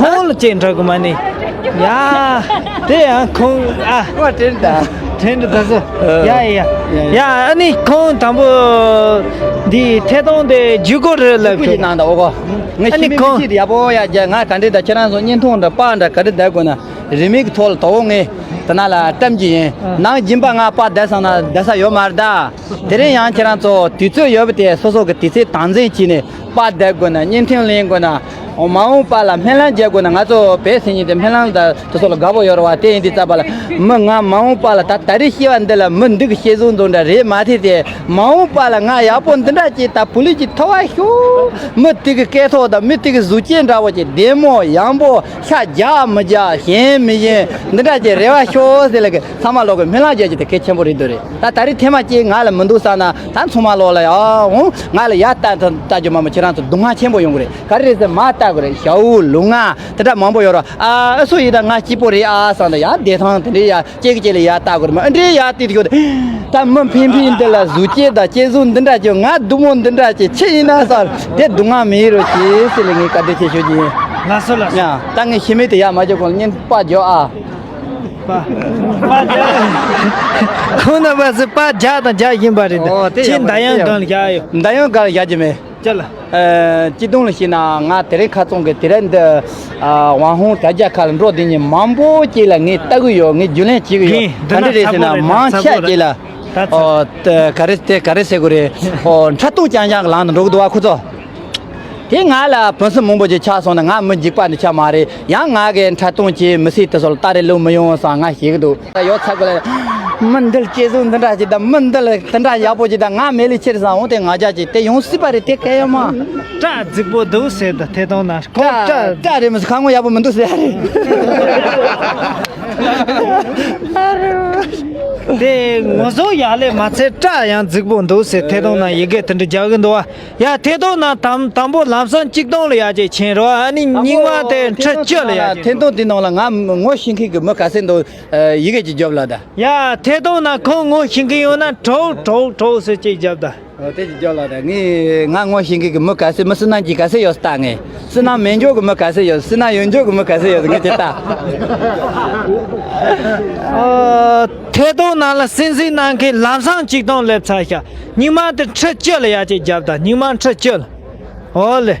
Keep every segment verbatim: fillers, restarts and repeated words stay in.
ཁོང་ལ་ཅིག་འདྲ་གི་མ་ནི། ཡ། དེ་ཡང་ཁོང་ཨ། ཁོ་དྲན་ད། དྲན་འདྲ་ད་སོ། ཡ་ཡ་ཡ། ཡ་ཨ་ནི་ཁོང་དང་པོ། འདི་ཐད་གཏོང་དེ་བརྒྱུད་སྐུར་རེད་ལབ་ཀྱི་ནང་ད་འོ་གོ། ང་ཨ་ནི་ཁྱིམ་མི་ཁོང་མི་ཅིག་ཡག་པོ་ཡ་རྒྱ་ང་ག་འདྲི་ད་ཁྱེད་རང་ཚོ་བརྙན་ཐུང་འདྲ་པར་འདྲ་ག་འདྲི་ད་དགོས་ན། རི་མིག་ཐོག་ལ་དོ་བོ་ངས་དེ་ན་ལ་བཀྲམ་གྱི་ཡིན། ནང་སྦྱིན་པ་ང་པ་བསྡད་སོང་ན་བསྡད་ས་ཡོད་མ་རེད་ད། དེ་རིང་ཡང་ཁྱེད་རང་ཚོ་དུས་ཚོད་ཡོད་པ་དེ་སོ་སོ་གི་དུས་ཚོད་དམ་འཛིན་བྱས་ནས་པ་བསྡད་དགོས་ན་བརྙན་འཕྲིན་ལེན་དགོས་ན། མ་འོངས་པ་ལ་སྨོན་ལམ་རྒྱག་དགོས་ན། ང་ཚོ་བོད་སེམས་ཉིད་དེ་སྨོན་ལམ་དང་དེ་ཚོ་ལ་དགའ་པོ་ཡོད་རེད་བ། དེ་ཡིན་དུས་ཙམ་པ་ལ་མི་ང་མ་འོངས་པ་ལ་ད་ད་རེས་སྐྱེ་བ་འདི་ལ་མི་འདི་གི་སྐྱེ་གཟུགས་འདི་འདྲ་རེད་མ་ཐེ་དེ། མ་འོངས་པ་ལ་ང་ཡག་པོ་འདི་འདྲ་ཅིག་ད་བུ་ལུས་ཀྱི་ཐོ་བ་ཤོག་མི་དེ་གི་སྐད་ཐོག་དང་མི་དེ་གི་གཟུགས་ཅན་འདྲ་བོ་ཅིག་བདེ་མོ་ཡང་པོ་ཤ་རྒྱགས་མི་རྒྱགས་ཞན་མི་ཞན་འདི་འདྲ་ཅིག་རེ་བ་ཤོག་ཟེར་ལ་གི་ཚང་མ་ལོག་གི་སྨོན་ལམ་རྒྱག་རྒྱུ་དེ་གལ་ཆེན་པོ་རེད་འདུག་རེད། ད་ད་རེས་ཐེངས་མ་གཅིག་ང་ལ་མི་འདུག་བསམ་ན་ད་ཚང་མ་ལོག་ལ་ཡ་འོང་ང་ལ་ཡ་ལྟ་ལྟ་རྒྱུ་མ་མོ་ཁྱེད་རང་ཚོ་སྡུག་བསྔལ་ཆེན་པོ་ཡོང་གི་རེད། ག་རེ་རེད་ཟེར་མ་ལྟ་དགོས་རེད། ཞའུ་ལུག་ང་དེ་འདྲ་མང་པོ་ཡོད་ར། ཨ་ཨ་སུ་ཡིན་ད་ང་སྐྱིད་པོ་རེད་ཨ་བསམ་ད་ཡ་བདེ་ཐང་དེ་འདྲའི་ཡ། ཅེག་ཅེག་ལ་ཡ་ལྟ་དགོས་རེད་མ་ཨ་འདྲའི་ཡ་ལྟོས་ཤོག་ད་མི་ཕིང་ཕིང་འདི་ལ་གཟུགས་སྐྱེ་དང་སྐྱེ་གཟུགས་འདི་འདྲ་ཅིག་ང་སྡུག་མོ་འདི་འདྲ་ཅིག་ཆི་ཡིན་ན་ཟེར་དེ་སྡུག་བསྔལ་མི་ཡིན་རོགས་གྱིས་ཟེར་ལ་ངས་བཀའ་འདྲི་ཆེ་ཞུ་གི་ཡིན། ལགས་སོ་ལགས་སོ། ཡ་ད་ངས་ཤི་མེད་དེ་ཡ་མ་འཇོག་གོང་ལ་བརྙན་པར་འཇོག་ཨ། པ། པ་རྒྱག་ཁོང་རྣམ་པ་ཚོས་པར་རྒྱག་དང་རྒྱག་བཞིན་པ་རེད། ཨོ་དེ་ཁྱེད་ཡག་པོ་མདའ་ཡང་རེད། སྒང་ལ་བཞག་ཡོད། མདའ་ཡང་སྒང་ལ་བཞག་གི་མེད། ཅི་ལ། ཨ། སྤྱི་དོན་ལ་བཤད་ན་ང་དེ་རིང་ཁ་རྩང་གི་དེ་རིང་འདི་ཨ་ཝང་ཧུང་དྲ་རྒྱ་ཁ་ལ་འགྲོ་བསྡད་མཁན་མང་པོ་ཅིག་ལ་ངས་ལྟ་གི་ཡོད། ངས་རྒྱུས་ལོན་བྱེད་གི་ཡོད། ངས་འདི་ག་ན་འདྲ་རེད་ཚ་ཟེར་པོ་ན་རེད། མང་ཚ་པོ་ཆེ་རེད། ཅིག་ལ་ད་ཚ། ཨོ་ད་ག་རེ་དེ་ག་རེ་ཟེར་དགོས་རེད། ཨོ་འཕྲལ་ཐུང་རྐྱང་རྐྱང་གི་ལམ་དུ་འགྲོ་གི་འདུག་བ་ཁོ་ཚོ། དེ་ང་ལ་བུན་སུམ་མང་པོ་ཅིག་ཆགས་སོང་ན་ང་མི་འཇིགས་པ་འདི་ཆགས་མ་རེད། ཡང་ང་གི་འཕྲལ་ཐུང་གི་མི་སེར་དེ་ཚོ་ལ་ལྟ་རེ་ལུག་མི་ཡོང་བསམ་ང་ཞེད་གི་འདུག་ཡོད་ཚ་གི་ལ། མི་འདི་ལ་སྐྱེ་གཟུགས་འདི་འདྲ་ཅིག་དང་མི་འདི་ལ་དེ་འདྲ་ཡག་པོ་ཅིག་དང་ང་མེད་ལས་ཆེར་བཟང་འོང་དེ་ང་རྒྱ་ཅིག་དེ་ཡོང་སྲིད་པ་རེད། དེ་གལ་ཡོད་མ། སྐྲ་རྫིག་པོ་འདུག་ཟེར་ད་ཐད་གཏོང་ན་ཁོང་སྐྲ་སྐྲ་སྐྲ་རེད་མི་ཁ་ངོ་ཡག་པོ་མི་འདུག་ཟེར་ཡ་རེད། དེ་ངོ་སོ་ཡག་ལས་མ་ཚད་སྐྲ་ཡང་རྫིག་པོ་འདུག་ཟེར་ཐད་གཏོང་ན་ཡི་གེ་དེ་འདྲ་རྒྱག་གི་འདུག་བ། ཡ་ཐད་གཏོང་ན་དང་དང་པོ་ལམ་སང་གཅིག་སྟོང་ལ་ཡར་ཅིག་ཕྱིན་རོགས། ཨ་ནི་རྙིང་མ་དེ་ཁྲི་བཅུ་ལ་ཡར་ཅིག་ཐད་གཏོང་དེ་ནང་ལ་ང་ངོ་ཤེས་མཁན་གི་མི་ག་ཚད་འདུག་ཡི་གེ་ཅིག་རྒྱོབ་ལ་ད། ཡ་ཐད་གཏོང་ན་ཁོང་ངོ་ཤེས་མཁན་ཡོད་ན་གྲོགས་གྲོགས་གྲོགས་ཟེར་ཅིག་རྒྱབ་ད། ཨོ་དེ་ཅིག་རྒྱབ་ལ་ད་ངས་ང་ངོ་ཤེས་མཁན་གི་མི་ག་ཚད་མི་བསོད་ནམས་ཀྱི་ག་ཚད་ཡོད་ལྟ་ངས་བསོད་ནམས་མེད་འཇོག་གི་མི་ག་ཚད་ཡོད་བསོད་ནམས་ཡོད་འཇོག་གི་མི་ག་ཚད་ཡོད་ངས་ཅིག་ལྟ། ཨོ་ཐད་གཏོང་ནང་ལ་སྲིད་འཛིན་གནང་མཁན་ལམ་སང་གཅིག་སྟོང་སླེབས་ཚར་ཤག་རྙིང་མ་དེ་ཁྲི་བཅུ་ལ་ཡར་ཅིག་རྒྱབ་ད། རྙིང་མ་ཁྲི་བཅུ་ལ། ཨོ་ལེ།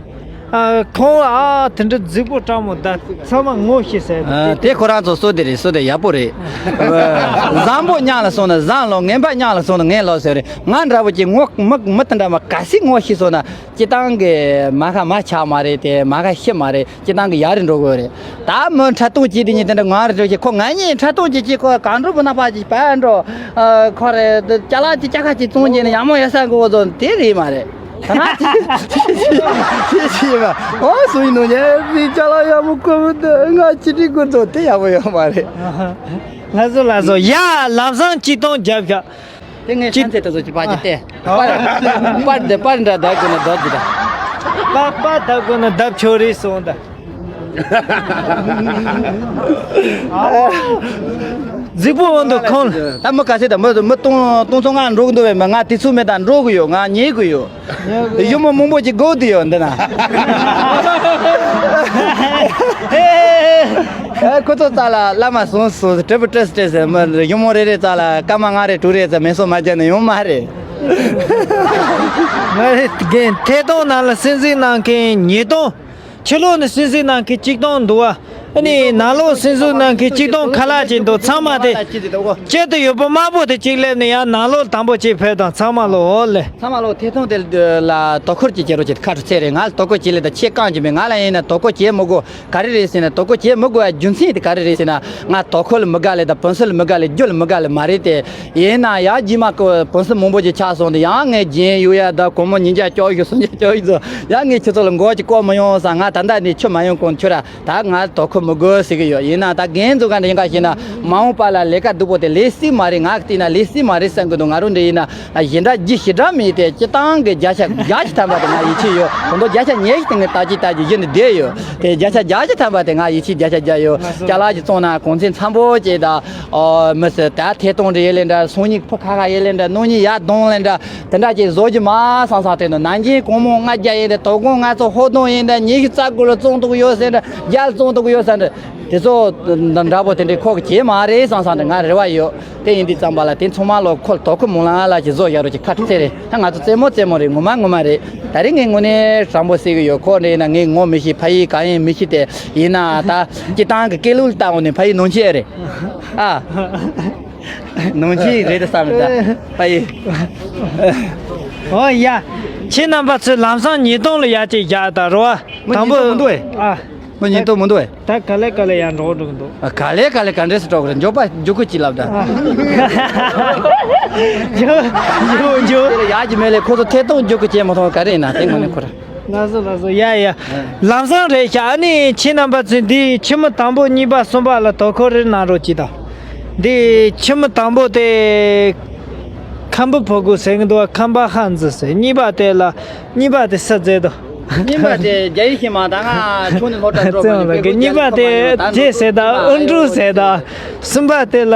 ཨ་ཁོང་ཨ་དེ་འདྲ་རྫིག་པོ་སྤྲང་མོ་ད་ཚང་མ་ངོ་ཤེས་ཟེར། ཨ་དེ་ཁོ་རང་ཚོ་བསོད་བདེ་རེད། བསོད་བདེ་ཡག་པོ་རེད། བཟང་པོ་མཉམ་ལ་སོང་ན་བཟང་ལོ། ངན་པ་མཉམ་ལ་སོང་ན་ངན་ལོ་ཟེར་རེད། ང་འདྲ་བོ་ཅིག་ངོ་མི་མི་དེ་འདྲ་མ་ག་སྲིད་ངོ་ཤེས་སོང་ན་སྤྱི་བཏང་གི་མ་ཁ་མ་ཆགས་མ་རེད། དེ་མ་ཁ་ཤི་མ་རེད། སྤྱི་བཏང་གི་ཡར་རེ་འགྲོ་དགོས་རེད། ད་མི་འཕྲལ་ཐུང་ཅིག་དེ་ཉིད་དེ་འདྲ་ང་རེ་འགྲོ་ཅིག་ཁོ་ང་གཉིས་འཕྲལ་ཐུང་ཅིག་ཅིག་ཁོ་གང་འགྲོ་བུ་ན་ཕ་ཅིག་བས་འགྲོ། ཁོ་རེ་ཅ་ལག་ཅིག་ཅ་ཁ་ཅིག་བཙོང་རྒྱུ་ནི་ཡག་མོ་ཡོད་ས་གི་འོ་ཚོ་དེ་རེད་མ་རེད། ད་ང་ཅི་ཅི་ཅི་ཅི་ཡིན་པ། ཨོ་སུ་ཡིན་ནོ་ཉེ་རི་ཅ་ལག་ཡག་མོ་ཁོ་མི་འདུག་ང་ཅི་ཅི་དགོས་འདུག་དེ་ཡག་པོ་ཡོད་མ་རེད། ལགས་སོ་ལགས་སོ། ཡ་ལམ་སང་གཅིག་སྟོང་རྒྱབ་ཤག་དེ་ངས་ཅི་ཤན་ཚེ་ད་ཚོ་ཅི་པ་ཅི་སྟེ། ཨ། པར་པར་འདི་པར་འདྲ་བརྡབ་དགོས་ན་བརྡབ་ཅི་ད། པར་པར་བརྡབ་དགོས་ན་བརྡབ་ཆོག་རེད་སོང་ད། རྫིག་པོ་འོང་འདུག་ཁོང་། ད་མི་ག་ཚད་ད་མི་མི་སྟོང་སྟོང་ཚོ་ང་འགྲོ་གི་འདུག་བས་མ་ང་དེ་ཚོ་མེད་ད་འགྲོ་གི་ཡོད། ང་ཉལ་གི་ཡོད། ཡུ་མོ་མང་པོ་ཅིག་སྒུག་བསྡད་ཡོད་འདི་ན། ཨེ་ཁོ་ཚོ་རྩ་ལ་བླ་མ་སོང་སོང་དྲི་བ་དྲི་སི་དྲི་སི་མི་ཡུ་མོ་རེ་རེ་རྩ་ལ་སྐར་མ་ལྔ་རེ་དྲུག་རེ་ཙམ་མེ་སོ་མ་བརྒྱབ་ནས་ཡོང་མ་རེད། ང་རེ་རྒན་ཐད་གཏོང་ནང་ལ་སྲིད་འཛིན་གནང་མཁན་ཉིས་སྟོང་། ཕྱི་ལོགས་ནས་སྲིད་འཛིན་གནང་མཁན་གཅིག་སྟོང་འདུག་བ། ཨ་ནི་ནང་ལོགས་སྲིད་འཛིན་གནང་མཁན་གཅིག་སྟོང་ཁ་ལག་ཅིག་འདུག་ཚང་མ་དེ་སྤྱི་དེ་ཡོད་པ་དམར་པོ་དེ་གཅིག་སླེབས་ནས་ཡང་ནང་ལོགས་དང་པོ་གཅིག་ཕེབས་དང་ཚང་མ་ལོ་འོ་ལེ། ཚང་མ་ལོ་ཐད་གཏོང་དེ་ལ་དོ་ཁུར་གྱི་བྱེད་རོགས་བྱེད་ཁ་ཁྲོ་ཚད་རེད། ང་ལ་དོ་ཁུར་བྱེད་ལེ་དང་ཆེད་རྐང་གྱི་མེད། ང་ལ་ཡིན་ན་དོ་ཁུར་བྱེད་མི་དགོས། ག་རེ་རེད་ཟེར་ན་དོ་ཁུར་བྱེད་མི་དགོས་ཡ་རྒྱུ་མཚན་དེ་ག་རེ་རེད་ཟེར་ན་ང་དོ་ཁུར་ལ་མི་དགའ་ལེ་དང་བུན་སུ་ལ་མི་དགའ་ལེ་རྒྱུ་ལ་མི་དགའ་ལེ་མ་རེད་དེ། ཡིན་ན་ཡ་རྗེས་མ་ཀོ་བུན་སུ་མང་པོ་ཅིག་ཆགས་སོང་དེ་ཡང་ངས་རྒྱན་གཡུག་ཡ་ད་སྒོར་མོ་ཉིས་བརྒྱ་སྐྱོར་ཞུ་སུམ་བརྒྱ་སྐྱོར་ཞུ་ཡ་ངས་ཁྱེད་ཚོ་ལ་མགོ་ཅིག་བསྐོར་མི་ཡོང་བསམ། ང་ད་ལྟ་ནས་ཆུ་མ་ཡོང་གོང་ཁྱོད་ར་ད་ང་དོ་ཁུར། མི་དགོས་ཟེར་གི་ཡོད། ཡིན་ན་ད་རྒན་ཚོ་ག་འདྲ་ཡིན་ག་ཞེ་ན། མ་འོངས་པ་ལ་ལས་ཀ་སྡུག་པོ་དེ་ལས་སྲིད་མ་རེད། ང་གི་བལྟས་ན་ལས་སྲིད་མ་རེད་བསམ་གི་འདུག་ང་རང་འདྲ་ཡིན་ན་ཞེ་དྲག་རྒྱུ་ཞེ་དྲག་མེད་དེ། སྤྱི་བཏང་གི་བརྒྱ་ཆ་བརྒྱ་ཞིག་ཐམ་པ་དེ་ང་ཡིད་ཆེས་ཡོད། དེ་འདྲ་བརྒྱ་ཆ་ཉེར་བཞི་དེ་ངས་ལྟ་ཅི་ལྟ་ཅི་གཞི་ནས་བསྡད་ཡོད་དེ། བརྒྱ་ཆ་བརྒྱ་ཞིག་ཐམ་པ་དེ་ང་ཡིད་ཆེས་བརྒྱ་ཆ་བརྒྱ་ཡོད། ཅ་ལག་ཅིག་བཙོང་ན་གོང་ཚད་འཚམ་པོ་ཅིག་དང་། ཨོ་མི་སྲིད་ད་ཐད་གཏོང་འདྲ་ཡེ་ལེ་འདྲ། སང་ཉིན་ཕུ་ཁ་ཁ་ཡེ་ལེ་འདྲ། གནངས་ཉིན་ཡར་ལྡང་ལེ་འདྲ། དེ་འདྲ་ཅིག་བཟོ་རྒྱུ་མ་བསམ་བསམ་དེ་ནི། ན་གཞོན་གོང་མོ་ལྔ་བརྒྱ་ཡིན་འདྲ། དོ་དགོང་ང་ཚོ་ཧོ་ལྡང་ཡིན་འདྲ། ཉི་ཤུ་རྩ་དགུ་ལ་བཙོང་ཐུབ་ཡོད་ཟེར་འདྲ། བརྒྱ་ལ་བཙོང་ཐུབ་ཡོད་ཟེར་འདྲ། དེ་ཚོ་འདྲ་པོ་དེ་འདྲའི་ཁོ་གི་བྱེད་མ་རེད་བསམ་བསམ་འདྲ་ང་རེ་བ་ཡོད། དེ་ཡིན་དུས་ཙམ་པ་ལ་དེ་ཚང་མ་ལོ་ཁོ་ལ་དོ་ཁུར་མང་ལ་ལ་ཞིག་བཟོ་ཡག་རོགས་ཀྱི་ཁ་ཁྲི་ཚེ་རེད། ད་ང་ཚོ་རྩེད་མོ་རྩེད་མོ་རེད། ངོ་མ་ངོ་མ་རེད། ད་རེས་ངའི་ངོས་ནས་དྲང་པོ་ཟེར་གི་ཡོད། ཁོ་འདྲ་ཡིན་ན་ངས་ངོ་མི་ཤེས། ཕ་ཡུལ་གང་ཡིན་མི་ཤེས་ཏེ། ཡིན་ན་ད་སྤྱི་བཏང་གི་སྐད་ལུགས་ལྟ་བ་ནས་ཕ་ཡུལ་ནང་ཆེན་རེད། ཨ། ནང་ཆེན་རེད་བསམ་ད། ཨ་ཡེ། ཨོ་ཡ། ཁྱེད་རྣམ་པ་ཚོས་ལམ་སང་ཉིས་སྟོང་ལ་ཡར་ཅིག་བཞག་ད་རོ། མོ་དང་ཉིས་སྟོང་མི་འདུག་ཨེ། ཨ། མོ་ཉིས་སྟོང་མི་འདུག་ཨེ། ད་ག་ལེ་ག་ལེ་ཡར་འགྲོ་འགྲོ་གི་འདུག་ཨ། ག་ལེ་ག་ལེ་ག་འདྲས་སུ་འགྲོ་གི་རེད། མགྱོགས་པ་མགྱོགས་ཀུ་ཅིག་ལབ་ད། ཨ། མགྱོགས་མགྱོགས་མགྱོགས། དེ་ལ་ཡར་གྱི་མེ་ལས་ཁོ་ཚོ་ཐད་གཏོང་མགྱོགས་ཀུ་བྱེད་མ་ཐུབ། ག་རེ་ཡིན་ན་དེ་ངོ་ནས་ཁོ་ར། ལགས་སོ་ལགས་སོ། ཡ་ཡ། ལམ་སང་རེད་ཤག་ཨ་ནི་ཁྱེད་རྣམ་པ་ཚོས་འདི་ཁྱི་མོ་དང་པོ་གཉིས་པ་གསུམ་པ་ལ་དོ་ཁུར་རེ་གནང་རོགས་གྱིས་དང་། འདི་ཁྱི་མོ་དང་པོ་དེ་ཁམ་བུ་ཕོ་གུ་ཟེར་གི་འདུག་ཁམ་པ་ཧ་ཛི་ཟེར། གཉིས་པ་དེ་ལ་གཉིས་པ་དེ་ས་རྫས་དོ། གཉིས་པ་དེ་རྒྱ་ཡིག་ཤེས་མ་ད་ང་ཆུང་ནས་སློབ་གྲྭ་འགྲོ་བ་ནས་བལ་གོ། གཉིས་པ་དེ་ཇེ་ཟེར་ད་ཨུན་ཀྲུ་ཟེར་ད། གསུམ་པ་དེ་ལ་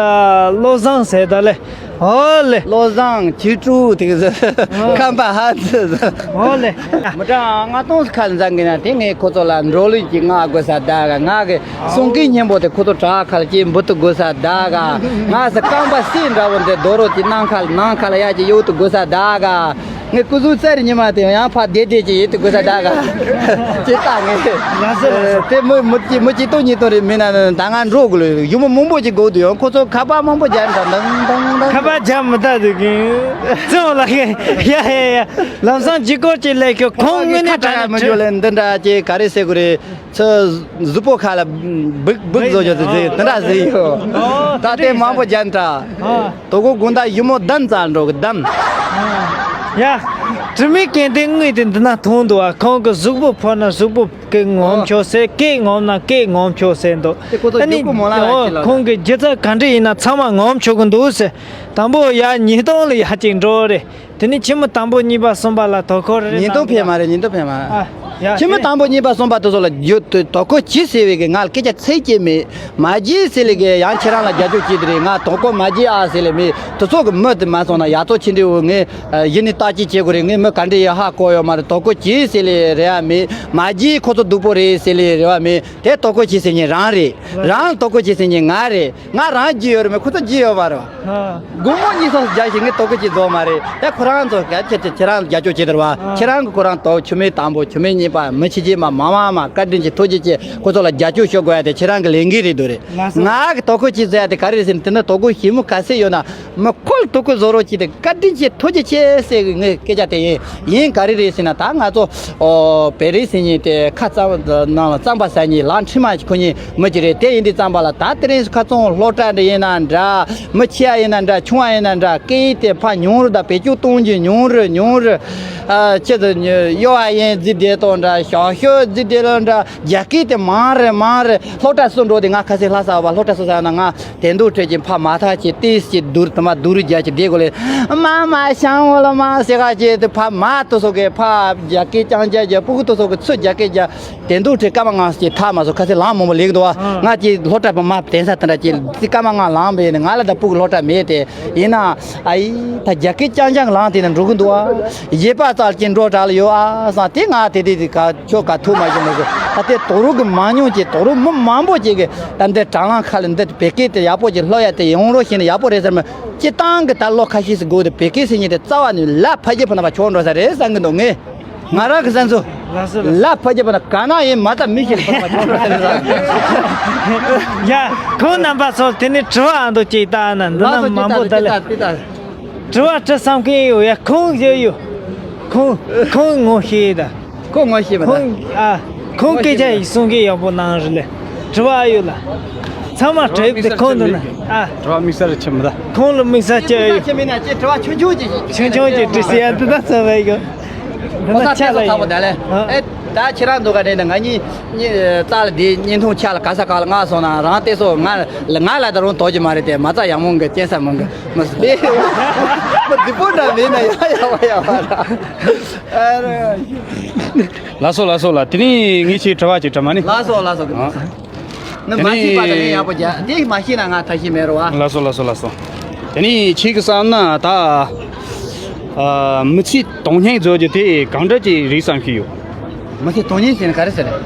བློ་བཟང་ཟེར་ད་ལེ། ཨོ་ལེ། བློ་བཟང་ཁྱི་ཀྲུའུ་དེ་གི་ཟེར། ཨོ། ཁམས་པ་ཧ་ཙི་ཟེར། ཨོ་ལེ། མི་གྲངས་ལྔ་སྟོང་ཁ་འཛིན་གི་ན་དེ་ངས་ཁོ་ཚོ་ལ་འགྲོ་ལུགས་ཀྱི་ང་དགོས་ས་ད་ག་ང་གི་སྲུང་སྐྱོབ་སྙིང་པོ་དེ་ཁོ་ཚོ་དྲག་ཁ་ལ་ཅིག་འབུ་ཏུ་དགོས་ས་ད་ག་ང་ཟེར་རྐང་པ་སྲིད་འདྲ་བོ་འདི་རྡོ་རོ་ཅིག་ནང་ཁ་ལ་ནང་ཁ་ལ་ཡ་ཅིག་གཡུག་ཏུ་དགོས་ས་ད་ག་ངས་སྐུ་གཟུགས་རྩེར་ཉི་མ་དེ་ཡང་ཕ་བདེ་བདེ་ཅིག་ཡིད་དུ་དགོས་ས་ད་ག་ཅེས་ད་ངས་དེ་མི་མི་གཅིག་མི་གཅིག་སྟོང་གཉིས་སྟོང་རེ་མིན་ན་ད་ང་འགྲོ་དགོས་ལོ། ཡུ་མོ་མང་པོ་ཅིག་དགོས་འདུག་ཡང་ཁོ་ཚོ་ཁ་པར་མང་པོ་རྒྱག་འདྲ་འདང་འདང་འདང་། ཁ་པར་རྒྱག་མི་ད་འདུག་གི་ཙི་མོ་ལ་ཡ་ཡ་ཡ། ལམ་སང་ལྗིད་ཁོག་ཅིག་སླེབས་ཤོག་ཁོང་དངོས་གནས་དྲང་ནས་མི་འཇོག་ལེ་འདི་འདྲ་ཅིག་ག་རེ་ཟེར་དགོས་རེད། ཚོ་གཟུགས་པོ་ཁ་ལ་སྦུག་སྦུག་བཟོ་རྒྱུ་ཟེར་དེ་འདྲ་ཟེར་ཡོད། ཨོ། ད་ལྟའི་མང་པོ་རྒྱབ་འདྲ། ཨ། དོ་གོ་དགོང་དག་ཡུ་མོ་བདམས་ཙང་འགྲོ་གི་བདམས། ཡ། དྲི་མེད་སྐྱེ་ལྡན་དངོས་དེ་འདི་ན་མཐོང་འདུག་ཨ། ཁོང་གི་གཟུགས་པོ་ཕོ་ན་གཟུགས་པོ་སྐད་ངོམ་ཆོག་ཟེར། སྐད་ངོམ་ན་སྐད་ངོམ་ཆོག་ཟེར་འདུག་དེ་ཁོ་ཚོ་ཨ་ནི་རྒྱུག་པོ་མོ་ལ་ཨོ་ཡ་ཁོང་གི་སྒྱུ་རྩལ་ག་འདྲ་ཡིན་ན་ཚང་མ་ངོམ་ཆོག་གི་འདུག་ཟེར། དང་པོ་ཡ་ཉིས་སྟོང་ལ་ཡ་གཅིག་འགྲོ་རེད། དེ་ནས་ཁྱི་མོ་དང་པོ་གཉིས་པ་གསུམ་པ་ལ་དོ་ཁུར་རེ་ཉིན་ཐོ་གནང་ཕེབས་མ་རེད། ཉིན་ཐོ་ཕེབས་མ། ཨ། ཡ། ཁྱི་མོ་དེ་དང་པོ་གཉིས་པ་གསུམ་པ་དེ་ཚོ་ལ་རྒྱུ་དོ་དོ་ཁུར་གྱིས་ཟེར་བའི་གི་ང་ལ་སྐད་ཆ་ཚིག་གཅིག་མེད། མ་བྱེད་ཟེར་ལེ་གི་ཡང་ཁྱེད་རང་ལ་རྒྱབ་སྐྱོར་བྱེད་དེ་རེད། ང་དོ་ཁུར་མ་བྱེད་ཨ་ཟེར་ལེ་མེད། དེ་ཚོ་གི་མི་དེ་མ་སོང་ན་ཡག་ཐོག་ཕྱིན་འདྲི་འོ་ངས་གཞི་ནས་བརྟག་དཔྱད་བྱེད་དགོས་རེད། ངས་མི་ག་འདྲ་ཡི་ཧ་གོ་ཡོད་མ་རེད། དོ་ཁུར་གྱིས་ཟེར་ལེ་རེད་ཨ་མེད། མ་བྱེད་ཁོ་ཚོ་སྡུག་པོ་རེད་ཟེར་ལེ་རེད་བ་མེད། དེ་དོ་ཁུར་གྱིས་ཟེར་མཁན་རང་རེད། རང་དོ་ཁུར་གྱིས་ཟེར་མཁན་ང་རེད། ང་རང་རྒྱུས་ཡོད་རེད་མེད། ཁོ་ཚོ་རྒྱུས་ཡོད་མ་རེད་བ། ཨ། དགོང་མོ་གཉིད་སོང་རྒྱག་ཞིག་ངས་དོ་ཁུར་གྱིས་རྫོགས་མ་རེད། ཡ་ཁོ་རང་ཚོ་ག་ཁྱེད་ཁྱེད་ཁྱེད་རང་རྒྱབ་སྐྱོར་བྱེད་དར་བ། ཨ། ཁྱེད་རང་གི་ཁོ་རང་དོ་ཁྱུ་མེད་དང་པོ་ཁྱུ་མེད་གཉིས་པ་མི་ཁྱི་རྗེས་མ་མ་མ་མ་བཀའ་དྲིན་ཆེ་ཐུགས་རྗེ་ཆེ། ཁོ་ཚོ་ལ་རྒྱབ་སྐྱོར་ཞུ་དགོས་ཡ་དེ་ཁྱེད་རང་གི་ལས་འགན་རེད་འདུག་རེད། ལགས་སོ། ང་གི་དོ་ཁུར་གྱིས་ཟེར་ཡ་དེ་ག་རེ་རེད་ཟེར་ན། དེ་ནི་དོ་ཁུར་ཞིབ་མོ་ག་ཚད་ཡོད་ན་མི་ཁོ་ལ་དོ་ཁུར་བཟོ་རོགས་གྱིས་དེ་བཀའ་དྲིན་ཆེ་ཐུགས་རྗེ་ཆེ་ཟེར་གི་ངའི་སྐད་ཆ་དེ་ཡིན། ཡིན་ག་རེ་རེད་ཟེར་ན། ད་ང་ཚོ་ཨོ་བེ་རི་ཟེར་མཁན་དེ་ཁ་གཙང་ནང་ལ་གཙང་པ་ཟ་མཁན་ལག་ཁྲིམས་མ་ཁོ་གཉིས་མི་གཅིག་རེད། དེ་ཡིན་དུས་ཙམ་པ་ལ་ད་དེ་རིང་ཁ་ཚོང་སློབ་གྲྭ་འདྲ་ཡིན་ན་འདྲ། མི་ཆེ་བ་ཡིན་ན་འདྲ། ཆུང་བ་ཡིན་ན་འདྲ། སྐད་ཡིག་དེ་ཕར་ཉུང་རུ་དང་བེད་སྤྱོད་གཏོང་རྒྱུ་ཉུང་རུ་ཉུང་རུ། ཨ། ཁྱེད་ཚོ་གཡོ་བ་ཡིན་རྫི་དེ་དང་འདྲ། ཞག་ཤོད་རྫི་དེ་ལ་འདྲ། རྒྱ་སྐད་དེ་མང་རེ་མང་རེ། སློབ་གྲྭ་སུ་འགྲོ་དེ་ང་ཁ་སང་ལྷ་ས་བ་སློབ་གྲྭ་སུ་ཟ་ན་ང་དེ་འདུག་ཁྲེ་ཅིག་ཕ་མ་ཐག་ཅིག་ཏིས་ཅིག་བསྡུར་དུ་མ་བསྡུར་རྒྱ་ཅིག་བསྡད་དགོས་ལེ། མ་མ་ཤང་འོ་ལ་མ་ཟེར་ག་ཅིག་དེ་ཕ་མ་དུ་སོ་གེ་ཕ་རྒྱ་སྐད་རྐྱང་རྒྱ་རྒྱ་ཕྲུ་གུ་དུ་སོ་གེ་ཚུར་རྒྱ་སྐད་རྒྱ་དེ་འདུག་ཁྲེ་སྐར་མ་ལྔ་ཅིག་ཐག་མ་སོ་ཁ་སང་ལང་མོ་མོ་ལེགས་འདུག་ང་ཅིག་སློབ་གྲྭ་པ་མ་དེང་སང་དེ་འདྲ་ཅིག་སྐར་མ་ལྔ་ལང་བས་ནི་ང་ལ་ད་ཕྲུ་གུ་སློབ་གྲྭ་མེད་དེ། ཡིན་ན་ཨ་ཡི་ད་རྒྱ་སྐད་རྐྱང་རྐྱང་ལངས་དེ་ནས་འགྲོ་གི་འདུག་ཨ། གཞས་པ་ཙག་ཅིག་འགྲོ་དྲག་ལ་ཡོད་ཨ་བསམ་དེ། ང་དེ་དེ་དེ་ག་ཁྱོད་ག་ཐུག་མ་བྱུང་མ་གི། ད་དེ་དོ་རུ་གི་མང་ཉུང་ཅིག་དོ་རུ་མི་མང་པོ་ཅིག་གི་ད་འདི་དྲ་ལམ་ཁ་ལ་འདི་བོད་སྐད་དེ་ཡག་པོ་ཅིག་སློབ་ཡ་དེ་ཡོང་རོགས་ཞེས་ནས་ཡག་པོ་རེད་ཟེར་མི་སྤྱི་བཏང་གི་ད་ལོ་ཁ་ཤས་སུ་དགོས་དེ་བོད་སྐད་ཟེར་མཁན་དེ་རྩ་བ་ནས་ལ་ཕ་རྒྱུད་པ་ན་པ་ཆོག་འགྲོ་ས་རེད་བསམ་གི་འདུག་ངས། ང་རང་གི་བསམ་ཚུལ། ལགས་སོ་ལགས་སོ། ལ་ཕ་རྒྱུད་པ་ན་ག་ན་ཡིན་མ་ད་མི་ཞིག་ཕ་མ་ཆོག་རོགས་ཟེར་ལ། ཡ། ཁོང་རྣམ་པ་ཚོ་དེ་ནས་དྲི་བ་ཨ་མདོ་ཅིག་བཏང་ན་འདི་ན་མང་པོ་ད་ལ། དྲི་བ་དྲི་བསམ་མཁན་ཡོད་ཡ། ཁོང་ཡོད་ཡོད། ཁོང་ཁོང་ངོ་ཤེས་ད། ཁོང་ངོ་ཤེས་མ་ད། ཁོང་ཨ། ཁོང་སྐད་ཆ་ཡིག་གསུང་གི་ཡག་པོ་གནང་རེད་ལེ། དྲི་བ་ཡོད་ལ། ཚང་མ་དྲིས་ཏེ་ཁོང་འདུག་ན་ཨ། དྲི་བ་དམིགས་བསལ་ཆེ་མི་ད། ཁོང་ལ་དམིགས་བསལ་ཆེ་ཡོད། ཆེ་མིན་ན་ཅེ་དྲི་བ་ཆུང་ཆུང་ཅིག་ཆུང་ཆུང་ཅིག་དྲི་སྲིད་ཡ་འདི་ད་ཚ་བའི་གོ། ཁོ་ས་ཆ་ལ་ཡོད། ཨ། ཨེ། ད་ ད་ཁྱེད་རང་འདུག་ག་དྲན་ན་ང་གཉིས་གཉིས་རྩ་ལ་དེ་བརྙན་ཐུང་ཆ་ལ་ག་ས་ག་ལ་ང་སོང་ན་རང་བལྟས་སོ། ང་ང་ལ་ད་རུང་དོགས་ཀྱི་མ་རེད་དེ། མ་རྩ་ཡག་མོ་གི་སྐྱེན་ས་མང་གི་མི་སྲིད་དེ། མི་སྡིག་པོ་འདྲ་མེད་ན་ཡག་ཡག་པ་ཡག་པ་ར། ཨ་ར། ལགས་སོ་ལགས་སོ་ལགས། དེ་ནས་ངས་ཁྱེད་དྲི་བ་ཅིག་དྲི་མ་ནི། ལགས་སོ་ལགས་སོ། ཨ། ནི་དེ་མ་ཤེས་པ་དང་ནི་ནས་ཡག་པོ་རྒྱག་དེ་མ་ཤེས་ན་ང་ཐབས་ཤེས་མེད་རོ་བ། ལགས་སོ་ལགས་སོ་ལགས་སོ། དེ་ནས་ཁྱེད་ཀྱི་བསམ་ན་ད། ཨ། མི་ཚེ་དོན་སྙིང་རྫོགས་རྒྱུ་དེ་གང་འདྲ་ཅིག་རེད་བསམ་གྱི་ཡོད། མི་ཚེ་དོན་སྙིང་ཟེར་ན་ག་རེ་ཟེར་རེད།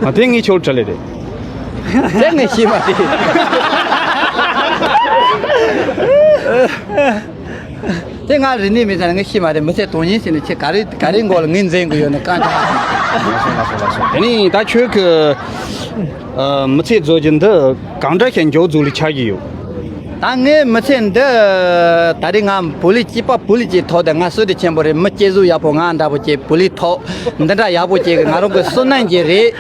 ཨ། དེ་ངས་ཁྱོད་དྲིས་ལེ་རེད། དེ་ངས་ཤེས་མ་རེད། དེ་ང་རིག་གནས་མེད་ཙང་ངས་ཤེས་མ་རེད། མི་ཚེ་དོན་སྙིང་ཟེར་ནས་ཁྱེད་ག་རེ་ག་རེ་མགོ་ལ་ངོས་འཛིན་གི་ཡོད་ན་གང་ལགས་སོ་ལགས་སོ་ལགས་སོ། དེ་ནས་ད་ཁྱོད་ཀྱི་ཨ། མི་ཚེ་རྫོགས་རྒྱུ་འདི་གང་འདྲ་ཞིག་མགྱོགས་རྫོགས་ལ་ཆགས་ཀྱི་ཡོད། ད་ངའི་མི་ཚེ་འདི་ད་རེས་ང་བོད་ལི་སྐྱིད་པ་བོད་ལི་སྐྱིད་ཐོག་ཏུ་ང་བསོད་བདེ་ཆེན་པོ་རེད། མི་སྐྱེ་གཟུགས་ཡག་པོ་ང་འདྲ་པོ་སྐྱེ་བོད་ལི་ཐོག་འདི་འདྲ་ཡག་པོ་སྐྱེ་གི་ང་རང་གི་བསོད་ནམས་ཀྱི་རེད།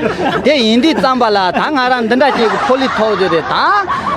དེ་ཡིན་དུས་ཙམ་པ་ལ་ད་ང་རང་འདི་འདྲ་སྐྱེ་གི་ཕོ་ལི་ཐོག་ཏུ་རེད་ད།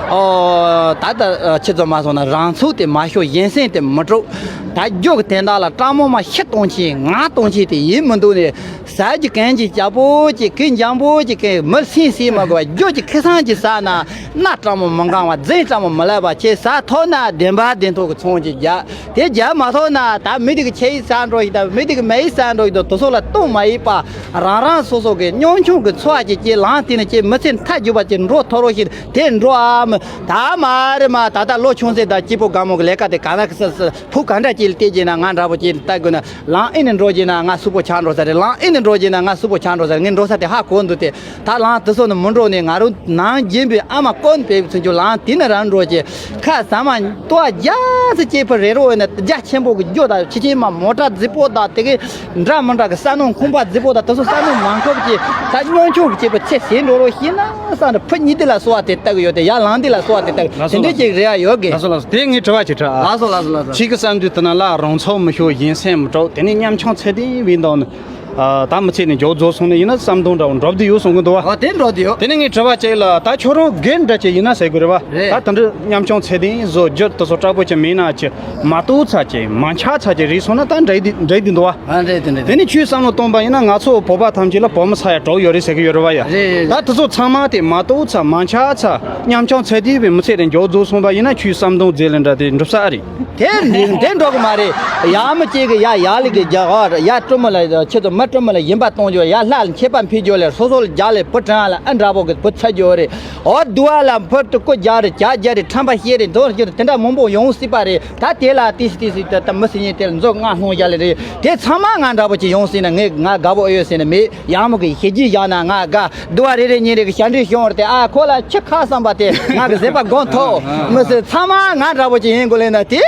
ཨོ། ད་ད་ཁྱེད་ཚོ་མ་སོང་ན་རང་ཚུགས་དེ་མ་ཤོར། གཞན་སེམས་དེ་མི་དཀྲུག་ད་རྒྱུ་གི་དོན་དག་ལ་སྤྲང་མོ་མ་ཤི་གཏོང་ཆེད་ང་གཏོང་ཆེད་དེ་ཡིན་མི་འདུག་ནས། ཟ་རྒྱུ་གན་གྱི་སྐྱ་པོ་གྱི་གན་འཇམ་པོ་གྱི་གན་མི་སེམས་སེམས་མ་དགོས་པ་རྒྱུ་གྱི་ཁེ་སང་གྱི་ཟ་ན། སྣ་སྤྲང་མོ་མི་འགང་བ་རྫས་སྤྲང་མོ་མི་ལབ་པ་ཁྱེད་ཟ་ཐོབ་ན་བདེན་པ་བདེན་ཐོག་གི་ཚོང་གྱི་རྒྱ། དེ་རྒྱ་མ་ཐོབ་ན་ད་མི་དེ་གི་ཆེ་ཡི་ཟ་འགྲོ་ཞིག་ད་མི་དེ་གི་མེ་ཡི་ཟ་འགྲོ་ཞིག་ད་དུ་སོགས་ལ་ལྟུང་མ་ཡིན་པ། རང་རང་སོ་སོ་གི་ཉམ་ཆུང་གི་འཚོ་བ་ཅིག་ཅིག་ལངས་ཏེ་ནི་ཅིག་མི་ཚེ་མཐའ་རྒྱུ་བ་ཅིག་འགྲོ་ཐོབ་རོགས་ཞིག་དེ་འགྲོ་ཨ་མི་ད་མ་རེད་མ། ད་ལྟ་ལོ་ཆུང་ཚེ་ད་སྐྱིད་པོ་དགའ་མོ་གི་ལས་ཀ་དེ་ག་ན་གི་ས་ས་བུ་ག་འདྲ་ཅིག་ལ་བལྟས་ཀྱིན་ན་ང་འདྲ་པོ་ཅིག་ལ་ལྟ་དགོས་ན། ལམ་ཨེ་ནས་འགྲོ་གྱིན་ན་ང་སུ་པོ་ཆགས་འགྲོ་ས་རེད། ལམ་ཨེ་ནས་འགྲོ་གྱིན་ན་ང་སུ་པོ་ཆགས་འགྲོ་ས་རེད། ངས་འགྲོ་ས་དེ་ཧ་གོ་འདུག་སྟེ། ད་ལམ་དེ་ཚོ་ནི་མི་འགྲོ་ནས་ང་རང་ནང་རྒྱུན་པའི་ཨ་མ་ཀོན་པའི་ཚུན་ཆོད་ལམ་དེ་ནས་རང་འགྲོ་གྱི་ཁ་ཟ་མ་ལྟོ་རྒྱ་སེ་སྐྱེས་ཕུ་རེ་རོ་ཡོད་ན་རྒྱ་ཆེན་པོ་གི་རྒྱུ་དང་ཕྱི་ཆེན་མ་མོ་ཊ་རྫི་པོ་དང་དེ་གི་འདྲ་མི་འདྲ་གི་ས་སྣུམ་ཁུམ་པ་རྫི་པོ་དང་དེ་ཚོ་ས་སྣུམ་མང་ཁོབ་ཀྱི་ད་སྔོན་ཆུང་གི་སྐྱེས་ཕུ་ཚེ་ཟད་འགྲོ་རོ་ཤེས་ན་བསམ་ནས་ཕུ་གཉིས་དེ་ལ་གསོ་བ་དེ་ལྟ་གི་ཡོད་དེ་ཡར་ལམ་དེ་ལ་གསོ་བ་དེ་ལྟ་གི་ལགས་སོ་དེ་འདྲའི་ལགས་སོ། ཅིག་རེ་ཡ་ཡོད་གི། ལགས་སོ་ལགས་སོ། དེ་ངས་དྲི་བ་ཅིག་དྲི་ཨ། ལགས་སོ་ལགས་སོ་ལགས་སོ། ཁྱེད་ཀྱི་བསམ་ཚུལ་དེ་ན་ལ་རང་ཚོགས་མི་ཤོར་གཞན་སེམས་མི་དཀྲུག་དེ་ནས་ཉམ་ཆུང་ཚད་ལྡན་བའི་འདང་ནི། ཨ། ད་མི་ཚེ་ནི་མགྱོགས་རྫོགས་སོང་ནས་ཡིན་ན་བསམ་གཏོང་འདྲ་བོ་འགྲོ་བསྡད་ཡོད་གསུང་གི་འདུག་བ། ཨ་དེ་འགྲོ་བསྡད་ཡོད། དེ་ནས་ངས་དྲི་བ་ཅིག་ལ་ད་ཁྱོད་རང་སྒེར་འདྲ་ཅིག་ཡིན་ན་ཟེར་དགོས་རེད་བ། རེད། ད་དེ་འདྲ་ཉམ་ཆུང་ཚད་ལྡན་བཟོ་རྒྱུ་དེ་ཚོ་དྲག་པོ་ཅིག་མིན་ན་ཅི་མ་གཏོགས་ཚ་ཅིག་མ་འཆག་ཚ་ཅིག་རེད་སོང་ན་ད་འགྲིག་འགྲིག་བསྡད་འདུག་བ། ཨ་རེད་དེ་འདྲ་དེ་ནས་ཁྱོད་བསམ་བློ་གཏོང་པ་ཡིན་ན་ང་ཚོ་བོད་པ་ཐམས་ཅད་ལ་བོད་མི་ཚ་ཡ་གྲོགས་ཡོད་རེད་ཟེར་གི་ཡོད་རེད་བ་ཡ། རེད་རེད། ད་དེ་ཚོ་ཚང་མ་དེ་མ་གཏོགས་ཚ་མ་འཆག་ཚ་ཉམ་ཆུང་ཚད་ལྡན་བའི་མི་ཚེ་རེ་མགྱོགས་རྫོགས་སོང་བ་ཡིན་ན་ཁྱོད་བསམ་གཏོང་མཛད་ལེ་འདྲ་དེ་འགྲུབ་ས་ཨ་རེད། དེ་དེ་འགྲོ་གི་མ་རེད། ཡ་མི་གཅིག་གི་ཡ་ཡ་ལི་གི་རྒྱ་གར་ཡ་སྤྲོ་མོ་ལ་ཁྱེད་ཚོ་མི་སྤྲོ་མོ་ལ་ཡིན་པ་གཏོང་རྒྱུ་ཡ་ལྷ་ལ་མཆོད་པ་ཕུལ་རྒྱུ་ལས་སོ་སོ་ལ་རྒྱ་ལས་བུ་དྲང་ལ་ཨ་འདྲ་པོ་གི་བུ་ཚ་རྒྱུ་རེད། ཨོ་དུ་བ་ལ་བུ་དུ་ཀོ་རྒྱ་རེད་རྒྱ་རྒྱ་རེད་ཁྲམ་པ་ཤེས་རེད་མདོ་རྒྱུ་དེ་འདྲ་མང་པོ་ཡོང་སྲིད་པ་རེད། ད་དེ་ལ་ཏི་སི་ཏི་སི་ད་ད་མི་སྲིད་ཉིན་དེ་ལ་མཛོ་ལྔ་སློང་རྒྱ་ལས་རེད། དེ་ཚང་མ་ང་འདྲ་པོ་ཅིག་ཡོང་སྲིད་ན་ངས་ང་དགའ་པོ་ཨེ་ཡོད་ཟེར་ན་མེད། ཡག་མོ་གི་ཞེ་གྱིས་བཞག་ན་ང་དགའ། དུ་བ་རེ་རེ་གཉིས་རེ་གི་ཞབས་འདྲེན་ཤོང་བར་དེ་ཨ་ཁོ་ལ་ཁྱི་ཁ་བསམ་པ་དེ་ང་གི་བཟོད་པ་སྒོམ་ཐོག་མི་སྲིད་ཚང་མ་ང་འདྲ་པོ་ཅིག་ཡིན་དགོས་ལེ་ན་དེ་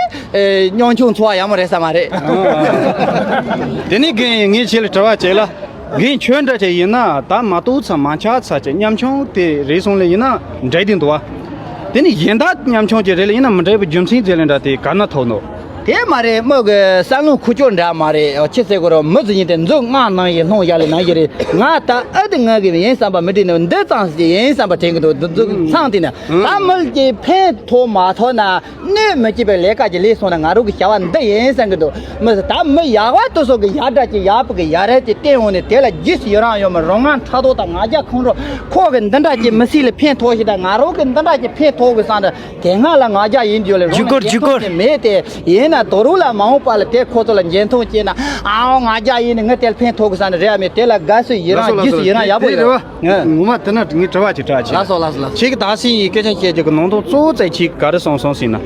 ཉམ་ཆུང་འཚོ་བ་ཡག་མོ་རེད་ས་མ་རེད། དེ་ནས་རྒན་ངས་ཁྱེད་ལ་དྲི་བ་བྱེད་ལ། རྒན་ཁྱོད་འདྲ་ཅིག་ཡིན་ན་ད་མ་གཏོགས་ཚ་མ་ཆགས་ཚ་ཅིག་ཉམ་ཆུང་དེ་རེད་སོང་ལེ་ཡིན་ན་འདྲ་དེ་འདུག་བ། དེ་ནས་གཞན་དག་ཉམ་ཆུང་ཅིག་རེད་ལེ་ཡིན་ན་མི་འདྲ་བའི་རྒྱུ་མཚན་ཟེར་ལེ་འདྲ་དེ་ག་ན་ཐོག་ནོ། དེ་མ་རེད་མོ་གི་བསམ་བློ་ཁུ་ཅོ་འདྲ་མ་རེད། ཨོ་ཆི་ཟེར་གོ་རོ་མི་ཟིག་ཡིན་དེ་མཛོ་ལྔ་ནང་བཞིན་སློང་ཡ་ལེ་ནང་བཞིན་རེད། ང་ད་ཨ་དེ་ང་གི་ཡིན་བསམ་པ་མི་དྲན་ནས་འདི་ཙམ་ཞིག་ཡིན་བསམ་པ་དྲན་གི་འདུག་འདི་མཛོ་གི་ཚང་དེ་ན་ད་མི་གི་ཕན་ཐོགས་མ་ཐོགས་ན་གནོད་མི་སྐྱིད་པའི་ལས་ཀ་ཅིག་ལས་སོང་ན་ང་རང་གི་བྱ་བ་འདི་ཡིན་བསམ་གི་འདུག་མི་ད་མི་ཡག་པ་དེ་ཚོ་གི་ཡག་འདྲ་ཅིག་ཡག་པོ་གི་ཡག་རེད་ཅིག་བསྟན་འོང་ནས་དེ་ལ་རྗེས་སུ་ཡི་རང་ཡོད་མི་རང་ང་ཕྲག་དོག་དང་ང་རྒྱལ་ཁོང་ཁྲོ་ཁོ་གི་འདི་འདྲ་ཅིག་མི་སྲིད་ལ་ཕན་ཐོགས་ཤིག་དང་ང་རང་གི་འདི་འདྲ་ཅིག་ཕན་ཐོགས་གི་བསམ་འདྲ། དེ་སྔ་ལ་ང་རྒྱལ་ཡིན་རྒྱུ་ལས་རང་ལ་འཇུ་སྐོར་འཇུ་སྐོར་འགན་ཐོག་ཅིག་མེད་དེ་ཡིན་ན་དོ་རུང་ལ་མ་འོངས་པ་ལ་དེ་ཁོ་ཚོ་ལ་འགན་ཐོག་ཅིག་ན་ཨའོ་ང་རྒྱལ་ཡིན་ནི་ང་དེ་ལ་ཕན་ཐོགས་གི་ས་ནི་རེད་མེད་དེ་ལ་དགའ་སུ་ཡི་རང་རྒྱུ་སུ་ཡི་རང་ཡག་པོ་ཡོད། ངོ་མ་དེ་ན་ངས་དྲི་བ་ཅིག་དྲག་ཅིག་ལགས་སོ་ལགས་སོ་ལགས་སོ། ཁྱེད་ཀྱི་ད་སི་ཡི་སྐད་ཆ་བཤད་རྒྱུ་གི་ནང་དོན་གཙོ་བོ་ཙེ་ཁྱེད་ག་རེ་གསུངས་སོང་ཟེར་ན།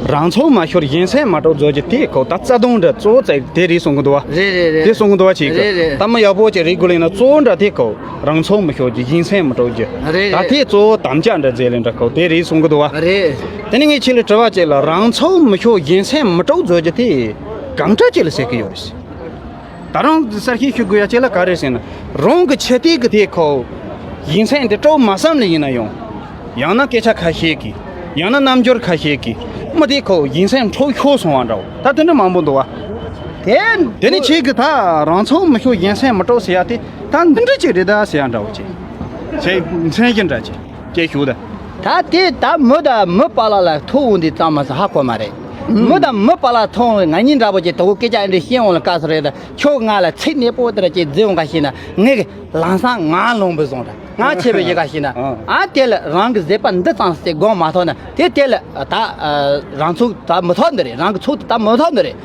རང་ཚོགས་མ་ཤོར་གཞན་སེམས་མ་དཀྲུག་བཟོ་རྒྱུ་དེ་ཁོ་ད་རྩ་དོན་འདྲ་གཙོ་བོ་ཙེ་དེ་རེད་གསུང་གི་འདུག་བ། རེད་རེད་རེད། དེ་གསུང་གི་འདུག་བ་ཁྱེད་ཀྱི་རེད་རེད། ད་མི་ཡག་པོ་ཅིག་རེད་དགོས་ལེ་ན་གཙོ་བོ་འདྲ་དེ་ཁོ། རང་ཚོགས་མི་ཤོར་གྱི་གཞན་སེམས་མི་དཀྲུག་རྒྱུ། རེད་ད་རེད། དེ་གཙོ་བོ་དམ་བཅའ་འདྲ་མཛད་ལེ་འདྲ་ཁོ་དེ་རེད་གསུང་གི་འདུག་བ། རེད། དེ་ནི་ངས་ཁྱེད་ལ་དྲི་བ་ཅིག་ལ་རང་ཚོགས་མི་ཤོར་གཞན་སེམས་མི་དཀྲུག་བཟོ་རྒྱུ་དེ་གང་འདྲ་ཅིག་ལ་ཟེར་གི་ཡོད་རེད། ད་རང་གསར་ཤེས་ཞུ་དགོས་ཡ་ཅིག་ལ་ག་རེ་ཟེར་ན་རང་གི་ཆེ་ལྟས་ཀྱི་དེ་ཁོ་གཞན་སེམས་དེ་དཀྲུག་མ་བསམ་ལེ་ཡིན་ན་ཡང་། ཡང་ན་སྐད་ཆ་ཁ་ཤས་ཀྱིས། ཡང་ན་རྣམ་འགྱུར་ཁ་ཤས་ཀྱིས། མི་དེ་ཁོ་གཞན་སེམས་འཁྲུག་ཤོར་སོང་བ་འདྲ་བོ་ད་དེ་འདྲ་མང་པོ་འདུག་བ། དེ་དེ་ནི་ཁྱེད་ཀྱི་ད་རང་ཚོགས་མི་ཤོར་གཞན་སེམས་མི་དཀྲུག་ཟེར་ཡ་དེ་ད་འདི་འདྲ་ཅིག་རེད་ད་ཟེར་ཡ་འདྲ་བོ་ཅིག་ཁྱེད་མཚན་གཞི་འདྲ་ཅིག་སྐྱེ་ཞུ་ད། ད་དེ་ད་མི་ད་མི་པ་ལ་ལ་ཐུག་འོང་དུས་ཙམ་མ་ཟ་ཧ་གོ་མ་རེད། མི་དང་མི་བར་ལ་ཐོང་ང་གཉིས་འདྲ་པོ་ཅིག་དོ་གོ་སྐད་ཆ་འདི་བཤད་འོང་ལ་དཀའ་སོ་རེད། ད་ཁྱོད་ང་ལ་ཚིག་གནས་པོ་དེ་ར་ཅིག་བརྫི་འོང་ག་ཤེ་ན། ངས་གི་ལམ་སང་ང་ལོང་བུ་བཟུང་ར་ང་ཆེ་བའི་ཡི་ག་ཤེ་ན། ཨ་དེ་ལ་རང་གི་བཟོད་པ་འདི་ཙམ་ཞིག་སྒོམ་མ་ཐོག་ན་དེ་དེ་ལ་ད་རང་ཚུགས་ད་མི་ཐོག་འདི་རེད། རང་གི་ཚུགས་དེ་ད་མི་ཐོག་འདི་རེད།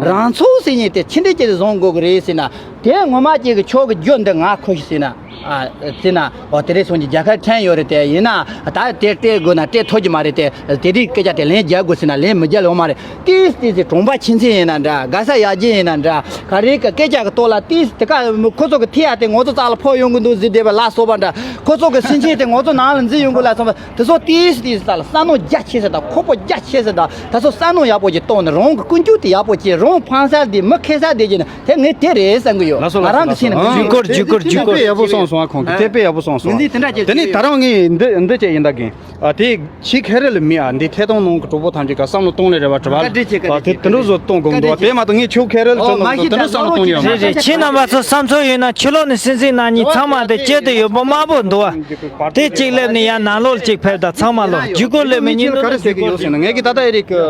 རང་ཚུགས་ཟེར་ཉིན་དེ་ཕྱི་འདྲེ་ཅིག་བཟུང་དགོས་གི་རེད་ཟེར་ན། དེ་ངོ་མ་ཅིག་གི་ཁྱོད་ཀྱི་རྒྱུ་འདི་ང་ཁུ་ཤི་ཟེར་ན། ཨ་ཟེར་ན། འོ་དེ་རེད་སོང་གི་རྒྱལ་ཁབ་ཕྲན་ཡོད་རེད། དེ་ཡིན་ན་ད་དེ་སྤྲད་དགོས་ན་སྤྲད་ཐུབ་ཀྱི་མ་རེད། དེ་དེ་རིགས་སྐད་ཆ་དེ་ལན་རྒྱག་དགོས་ཟེར་ན་ལན་མི་རྒྱག་ཡོང་མ་རེད། ཏིས་ཏིས་ཏིས་གྲོང་པ་ཁྱིམ་མཚེས་ཡིན་ན་འདྲ། དགའ་ས་ཡག་རྗེས་ཡིན་ན་འདྲ། ག་རེ་གི་སྐད་ཆ་གི་ཐོག་ལ་ཏིས་དེ་ཀ་ཁོ་ཚོ་གི་ཐེ་ཡ་དེ་ངོ་ཚོ་རྩ་ལ་ཕོག་ཡོང་གི་འདུག་ཟེར་བསྡད་པ་ལ་སོགས་པ་འདྲ། ཁོ་ཚོ་གི་སེམས་ཅན་དེ་ངོ་ཚོ་ནང་ལ་འཛུལ་ཡོང་གི་ལ་སོགས་པ། དེ་ཚོ་ཏིས་ཏིས་ས་ལ་བསམ་བློ་རྒྱ་ཆེ་ས་དང་ཁོག་པོ་རྒྱ་ཆེ་ས་དང་ད་ཚོ་བསམ་བློ་ཡག་པོ་ཅིག་གཏོང་ནས་རང་གི་ཀུན་སྤྱོད་དེ་ཡག་པོ་བྱེད། རང་ཕངས་ས་དེ་མི་ཁེ་ས་དེ་བྱེད་ན་དེ་ངས་དེ་རེད་བསམ་གི་ཡོད། ལགས་སོ། ང་རང་གི་ལགས་སོ། སེམས་ནང་ལགས་སོ། ཇུས་འགོད་ཇུས་འགོད་ཇུས་འགོད། དཔེ་ཡག་པོ་གསུངས་སོང་། ཨ་ཁོང་གིས་དེ་དཔེ་ཡག་པོ་གསུངས་སོང་། ངས་འདི་དེ་འདྲ་ཅིག་དེ་ནས་ད་རུང་ངས་འདི་འདི་ཅིག་ཡིན་ད་གིན། ཨ་དེ་ཆེས་ཁེ་རེ་ལ་མི་ཨ་འདི་ཐད་གཏོང་ནང་གི་གྲོགས་པོ་ཐམས་ཅད་ཀ་བསམ་བློ་གཏོང་ལེ་རེ་བ་དྲི་བ། བཀའ་དྲིན་ཆེ། བཀའ་དྲིན་ཆེ། ཨ་དེ་དེ་འདྲ་བཟོ་གཏོང་དགོས་འདུག་བ། དེ་མ་གཏོགས་ངས་ཁྱོད་ཁེ་རེ་ལ་ཨོ་ཁྱོད་མ་ནང་གཞི་དེ་འདྲ་བསམ་བློ་གཏོང་ཡོད་མ་རེད། རེད་རེད། ཁྱེད་རྣམ་པ་ཚོ་བསམ་ཚུལ་ཡོད་ན་ཕྱི་ལོགས་ནས་སེམས་ཚིག་གནང་མཁན་ཚང་མ་དེ་སྐྱིད་དུ་ཡོད་པོ་དམར་པོ་འདུག་བ། དེ་གཅིག་སླེབས་ནས་ཡང་ནང་ལོགས་གཅིག་ཕེབས་དང་ཚང་མ་ལོག་ཇུས་འགོད་སླེབས་མི་ཉིན་དུ་ནི་ཇུས་འགོད་ཟེར་གི་ཡོད་ཟེར་ན། ངས་གི་ད་ལྟ་ཨེ་རིག་གི་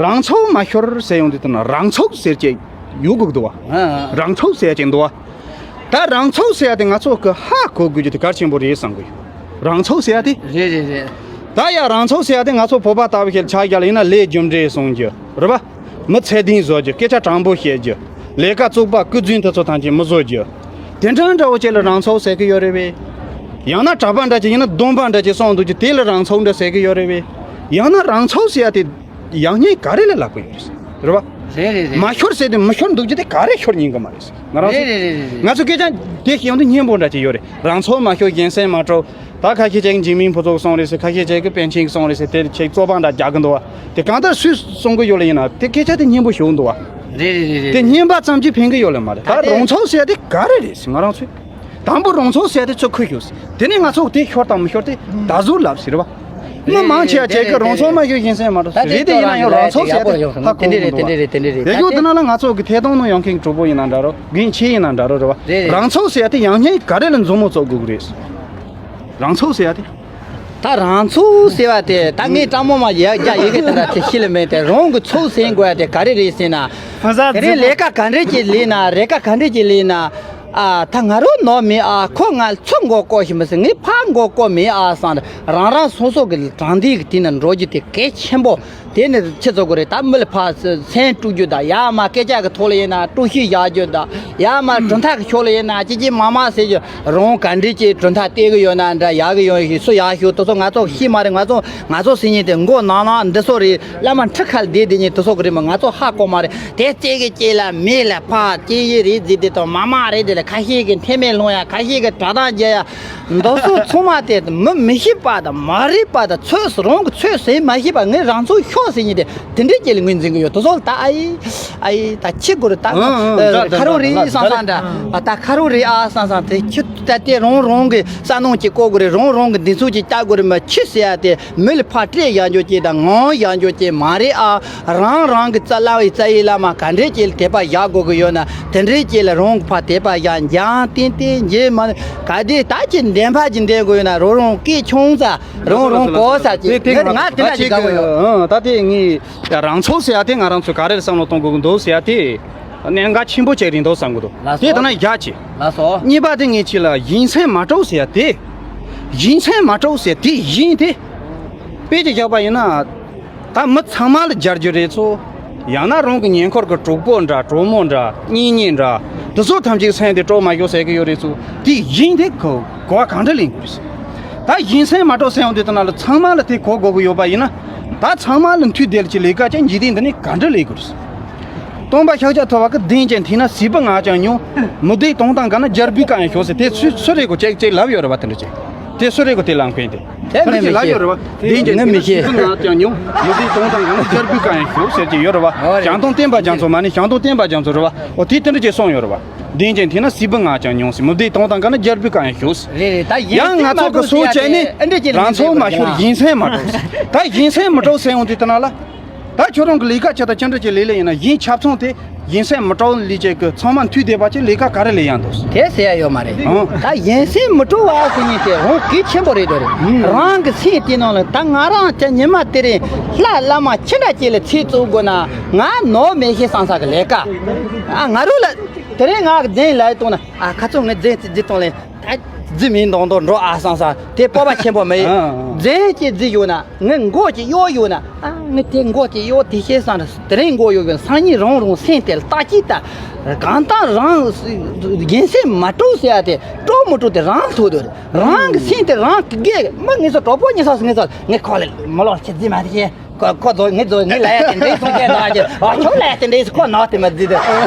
རང་ཚུགས་མ་ཤོར་ཟེར་ཡོང་དུས་དུ་ན་རང་ཚུགས་ཟེར་གྱི་ཡོད་གི་འདུག་བ། རང་ཚུགས་ཟེར་གྱི་འདུག་བ། ད་རང་ཚུགས་ཟེར་ཡ་དེ་ང་ཚོ་གི་ཧ་གོ་དགོས་རྒྱུ་དེ་གལ་ཆེན་པོ་རེད་བསམ་གི་ཡོད། རང་ཚུགས་ཟེར་ཡ་དེ། རེད་རེད་རེད། ད་ཡ་རང་ཚུགས་ཟེར་ཡ་དེ་ང་ཚོ་བོད་པ་ལྟ་བུ་ཞིག་ཆ་བཞག་ལ་ཡིན་ན་ལས་རྒྱུ་འབྲས་སྲུང་རྒྱུ་རེད་བ། མི་ཚད་ལྡན་བཟོ་རྒྱུ། སྐད་ཆ་དྲང་པོ་བཤད་རྒྱུ། ལས་ཀ་བཙུགས་པ་སྐུ་རྫུན་དེ་ཚོ་ཐམས་ཅད་མི་བཟོ་རྒྱུ། དེ་འདྲ་འདྲ་བོ་ཅིག་ལ་རང་ཚུགས་ཟེར་གི་ཡོད་རེད་བས། ཡང་ན་གྲྭ་པ་འདྲ་ཅིག་ཡིན་ན་སྡོམ་པ་འདྲ་ཅིག་སྲུང་འདུག་རྒྱུ་དེ་ལ་རང་ཚུགས་འདྲ་ཟེར་གི་ཡོད་རེད་བས། ཡང་ན་རང་ཚུགས་ཟེར་ཡ་དེ་ཡང་སྙིང་ག་རེ་ལ་ལབ་གི་ཡོད་རེད། རེད་བ། རེད་རེད་རེད། མ་ཤོར་ཟེར་དེ་མི་ཤོར་འདུག་རྒྱུ་དེ་ག་རེ་ཤོར་ཉན་གི་མ་རེད། ང་རང་ཚོ། རེད་རེད་རེད་རེད། ང་ཚོ་སྐད་ཆ་དེ་ཤེས་ཡོང་དུས་སྙན་པོ་འདྲ་ཅིག་ཡོད་རེད། རང་ཚུགས་མ་ཤོར་གཞན་སེམས་མ་སྐྲོ། ད་ཁ་ཤས་ཅིག་འཇིགས་མེད་ཕུན་ཚོགས་གསུངས་རེད་ཟེར། ཁ་ཤས་ཅིག་གིས་པཎ་ཆེན་གྱིས་གསུངས་རེད་ཟེར། དེར་ཅིག་རྩོད་པ་འདྲ་རྒྱག་གི་འདུག་བ། དེ་གང་ལྟར་སུས་གསུང་གི་ཡོད་ལ་ཡིན་ན་དེ་སྐད་ཆ་དེ་སྙན་པོ་ཞིག་འདུག་བ། རེད་རེད་རེད་རེད། དེ་སྙན་པ་ཙམ་གྱིས་ཕན་གི་ཡོད་ལ་མ་རེད། ད་ད་དེ་རང་ཚུགས་ཟེར་དེ་ག་རེ་རེད་ཟེར་ང་རང་ཚོས། དང་པོ་རང་ཚུགས་ཟེར་དེ་ཚུར་ཁུར་ཤོག་ཟེར། དེ་ནས་ང་ཚོ་དེ་ཤོར་དང་མི་ཤོར་དེ་ད་གཟོད་ལབ་ཟེར་བ། མི་མང་ཆེ་བ་ཅིག་གིས་རང་ཚུགས་མ་ཤོར་གཞན་སེམས་མ་སྐྲོ་ཟེར། དེ་ཡིན་ན་ཡང་རང་ཚུགས་ཟེར་དེ་ཧ་གོ་གི་འདུག་བ། དེ་འདྲ་རེད། དེ་འདྲ་རེད། དེ་ཡོད་དེ་ན་ལ་ང་ཚོ་གི་ཐད་གཏོང་ནང་ཡོང་མཁན་གྱི་གྲོགས་པོ་ཡིན་ན་འདྲ་རོ། རྒན་ཆེ་ཡིན་ན་འདྲ་རོ། རེད་བ། རེད་རེད། རང་ཚུགས་ཟེར་ཡ་དེ་ཡང་སྙིང་ག་རེ་ལ་མཛུབ་མོ་བཙུགས་དགོས་ཀྱི་རེད། རང་ཚུགས་ཟེར་ཡ་དེ། ད་རང་ཚུགས་ཟེར་བ་དེ་ད་ངས་སྤྲང་མོ་མ་ཡ་རྒྱ་ཡི་གེ་དེ་འདྲ་དེ་ཤི་ལ་མེད་དེ། རང་གི་ཚུགས་ཟེར་དགོས་ཡ་དེ་ག་རེ་རེད་ཟེར་ན། ཕ་ས་དེ་རིང་ལས་ཀ་ག་འདྲས་ཀྱི་ལས་ན་རེ་ཀ་ག་འདྲས་ཀྱི་ལས་ན། ཨ་ད་ང་རོ་ནོར་མེད་ཨ། ཁོ་ང་ཚུར་མགོ་བསྐོར་ཞིག་མི་སྲིད། ངས་ཕར་མགོ་བསྐོར་མེད་ཨ་བསམ། རང་རང་སོ་སོ་གི་དྲང་བདེན་གི་དེ་ན་འགྲོ་རྒྱུ་དེ་གལ་ཆེན་པོ། དེ་ནི་ཆི་ཚོ་གོ་རེད། ད་མི་ལ་ཕར་སེམས་དཀྲུག་རྒྱུ་དང་། ཡར་མར་སྐད་ཆ་གི་ཐོག་ལ་ཡིན་ན་དཀྲུག་ཤིང་བཞག་རྒྱུ་དང་། ཡར་མར་གྲུབ་མཐའ་གི་ཕྱོགས་ལ་ཡིན་ན་ཅི་ཅི་མ་མ་ཟེར་རྒྱུ། རང་ག་འདྲས་ཀྱི་གྲུབ་མཐའ་བལྟས་གི་ཡོད་ན་འདྲ། ཡག་གི་ཡོད་ཞིག་སུ་ཡག་ཤོས་དེ་ཚོ་ང་ཚོ་ཤེས་མ་རེད། ང་ཚོ་ང་ཚོ་སེམས་ཉིད་དེ་མགོ་ནག་ནག་འདི་ཚོ་རེད། བླ་མ་ཁྲི་ཁར་བསྡད་བསྡད་ཉིན་དེ་ཚོ་གི་རེད་མ། ང་ཚོ་ཧ་གོ་མ་རེད། དེ་རྩེ་གི་རྩེ་ལ་མེ་ལ་ཕར་སྐྱེ་ཡི་རེད་ཟེར་དེ་དང་། མ་མ་རེད་དེ་ལ་ཁ་ཤས་ཀྱི་མཐེ་མེ་སློང་ཡ། ཁ་ཤས་ཀྱི་དྲ་ཐག་རྒྱག་ཡ། འདི་ཚོ་ཚང་མ་དེ་མི་མི་ཤེས་པ་དང་མ་རིག་པ་དང་། ཚོད་རང་གི་ཚོད་ཟིན་མ་ཤེས་པ། ངས་རང་ཚོ་ཤོག་ཟེར་ཉིན་དེ་དེ་འདྲའི་སྐྱེ་ལ་ངོས་འཛིན་གི་ཡོད། དེ་ཚོ་ལ་ད་ཨ་ཡི་ཨ་ཡི་ད་ཁྱི་གུ་རུ་ད་ཨ་ཨ་ཨ་ཁ་རོ་རེད་བསམ་བསམ་འདྲ། ཨ་ད་ཁ་རོ་རེད་ཨ་བསམ་བསམ་དེ་ཁྱི་ད་དེ་རང་རང་གི་ས་ནང་གི་བཀོག་གི་རེད། རང་རང་གི་འདི་ཚོ་གི་བལྟ་དགོས་རེད་མ། ཁྱི་ཟེར་ཡ་དེ་མི་ལ་ཕར་སྤྲད་ཡག་འཇོག་ཅིག་དང་ངང་ཡག་འཇོག་ཅིག་མ་རེད་ཨ། རང་རང་གི་རྩ་བའི་རྩ་བའི་བླ་མ་ག་འདྲའི་སྐྱེ་ལ་དད་པ་བཞག་དགོས་ཀྱི་ཡོད་ན། དེ་འདྲའི་སྐྱེ་ལ་རང་གི་ཕར་དད་པ་བཞག་འཇང་ཏན་ཏན་རྗེས་མ་ག་དེ་ད་ཅི་འདེམས་པ་ཅིག་འདེམས་དགོས་ཡོད་ན། རོ་རང་སྐད་ཆུང་ས་རང་རང་གོ་ས་ཅིག་དེ་དེ་ང་དེ་འདྲ་ཅིག་དགའ་གི་ཡོད། ཨ་ད་དེ་ངས་རང་ཚུགས་ཟེར་ཡ་དེ་ང་རང་ཚོས་ག་རེ་བསམ་བློ་གཏོང་དགོས་ཀྱི་འདུག་ཟེར་ཡ་དེ། གནད་འགག་ཆེན་པོ་ཅིག་རེད་འདུག་བསམ་གི་འདུག་ལགས་སོ། དེ་ད་ན་རྒྱ་ཆེ། ལགས་སོ། གཉིས་པ་དེ་ངས་ཁྱེད་ལ་གཞན་སེམས་མ་སྐྲོ་ཟེར་ཡ་དེ། གཞན་སེམས་མ་སྐྲོ་ཟེར་དེ་གཞན་དེ། དཔེ་ཅིག་བཞག་པ་ཡིན་ན། ད་མི་ཚང་མ་ལ་སྦྱར་རྒྱུ་རེད་ཚོ། ཡང་ན་རང་གི་ཉེ་འཁོར་གི་གྲོགས་པོ་འདྲ་གྲོགས་མོ་འདྲ་གཉེན་ཉེ་འདྲ། དེ་ཚོ་ཐམས་ཅད་སེམས་དེ་སྐྲོ་མ་ཤོག་ཟེར་གི་ཡོད་རེད་ཚོ། དེ་གཞན་དེ་གོ་གོ་བ་གང་འདྲ་ལེན་དགོས་རེད། ད་གཞན་སེམས་མ་སྐྲོ་ཟེར་ཡོང་དུས་ད་ན་ལ་ཚང་མ་ལ་དེ་གོ་དགོས་གི་ཡོད་པ་ཡིན་ན། ད་ཚང་མ་ལ་མཐུན་བསྡད་ཀྱི་ལས་ཀ་ཅན་འཇིག་རྟེན་འདི་ནས་ག་འདྲ་ལས་དགོས། སྟོན་པ་ཤཱཀྱ་ཐུབ་པ་གི་གདེང་ཅན་མཐུན་ན་སྲིད་པ་ངར་ཅིང་ཉུང་། མི་བདེ་དོང་དང་ག་ན་རྒྱལ་པོའི་བཀའ་ཡང་ཞོག་ཟེར། དེ་སུ་སུ་རེད་གོ་ཅེག་ཅེག་ལབ་ཡོད་རེད་བ། དེ་འདྲ་ཅེག་དེ་སུ་རེད་གོ་དེ་ལམ་མཁན་དེ་དེ་འདྲ་ཅེག་ལབ་ཡོད་རེད་བ། གདེང་ཅན་མཐུན་ན་སྲིད་པ་ངར་ཅིང་ཉུང་། མི་བདེ་དོང་དང་ག་ན་རྒྱལ་པོའི་བཀའ་ཡང་ཞོག་ཟེར་གྱི་ཡོད་རེད་བ། ཞང་དུང་བསྟན་པ་རྒྱ་མཚོ་མ་ནི་ཞང་དུང་བསྟན་པ་རྒྱ་མཚོ་རེད་བ། འོ་དེ་དེ་འདྲ་ཅེག་གསུངས་ཡོད་རེད་བ། གདེང་ཅན་མཐུན་ན་སྲིད་པ་ངར་ཅིང་ཉུང་ཟེར། མི་བདེ་དོང་དང་ག་ན་རྒྱལ་པོའི་བཀའ་ཡང་ཞོག་ཟེར། རེད་རེད། ད་ཡང་ང་ཚོ་གི་སོ་བྱས་ནས་རང་ཚོ་མ་ཤོར་གཞན་སེམས་མ་སྐྲོ་ཟེར། ད་གཞན་སེམས་མ་སྐྲོ་ཟེར་ཡོང་དུས་ད་ན་ལ། ད་ཁྱོད་རང་གི་ལས་ཀ་ཆ་ད་ཅི་འདྲ་ཅིག་ལས་ལས་ཡིན་ན་གཞན་ཆབ་ཚང་དེ་ གཞན་སེམས་མི་སྤྲོ་ལས་ཅིག་གི་ཚང་མ་མཐུད་བསྡད་པ་ཅིག་ལས་ཀ་ག་རེ་ལས་ཡང་འདུག་དེ་ཟེར་ཡ་ཡོད་མ་རེད། ཨང་། ད་གཞན་སེམས་མི་སྤྲོ་བ་ཟེར་མཁན་དེ་རང་གལ་ཆེན་པོ་རེད་འདུག་རེད། ཨང་། རང་གི་སེམས་དེ་ནང་ལ་ད་ང་རང་ཅག་ཉི་མ་དེ་རིང་ལྷ་བླ་མ་ཅི་འདྲ་ཅིག་ལ་ཚིག་བཙུགས་དགོས་ན་ང་ནོར་མེད་ཤེས་བསམ་ས་གི་ལས་ཀ། ཨ། ང་རང་ལ་དེ་རིང་ང་གི་རྫུན་ལབ་བཏང་ན། ཨ། ཁ་ཚོ་ངའི་རྫུན་ཅིག་བརྗེད་བཏང་ལས། ད་རྫུན་མིན་མདོག་མདོག་འགྲོ་ཨ་བསམ་ས་དེ་སྤོབས་པ་ཆེན་པོ་མེད། ཨ། རྫུན་ཅིག་བརྗེད་ཡོད་ན། ངའི་མགོ་ཅིག་གཡོག་ཡོད་ན། ཨ། ངའི་དེ་མགོ་ཅིག་གཡོག་དེ་ཤེས་བསམ་ར་དེ་རིང་མགོ་གཡོག་ཡོད་ན། སང་ཉིན་རང་རང་སེམས་དེ་ལ་བརྟག་དཔྱད་ལྟ། གང་ལྟར་རང་གཞན་སེམས་མ་སྤྲོ་ཟེར་ཡ་དེ་སྤྲོ་མི་སྤྲོ་དེ་རང་ལ་ཐུག་འདུག་རང་གི་སེམས་དེ་རང་གི་སྒེར་མ། ངེད་ཚོ་གྲོགས་པོ་གཉིས་ཚོ་ངེད་ཚོ་ངས་ཁོ་ལ་མི་ལོག་ཆེ་རྫུན་མ་དེ་ཤེས། ཁོ་ཁོ་ཚོ་ངེད་ཚོ་ངས་ལབ་ཡ་དེ་འདྲའི་གསུང་མཁན་ནང་གི། ཨ། ཁྱོད་ལབ་ཡ་དེ་འདྲའི་ཁོ་ནང་དེ་མ་རྫུན་དེ་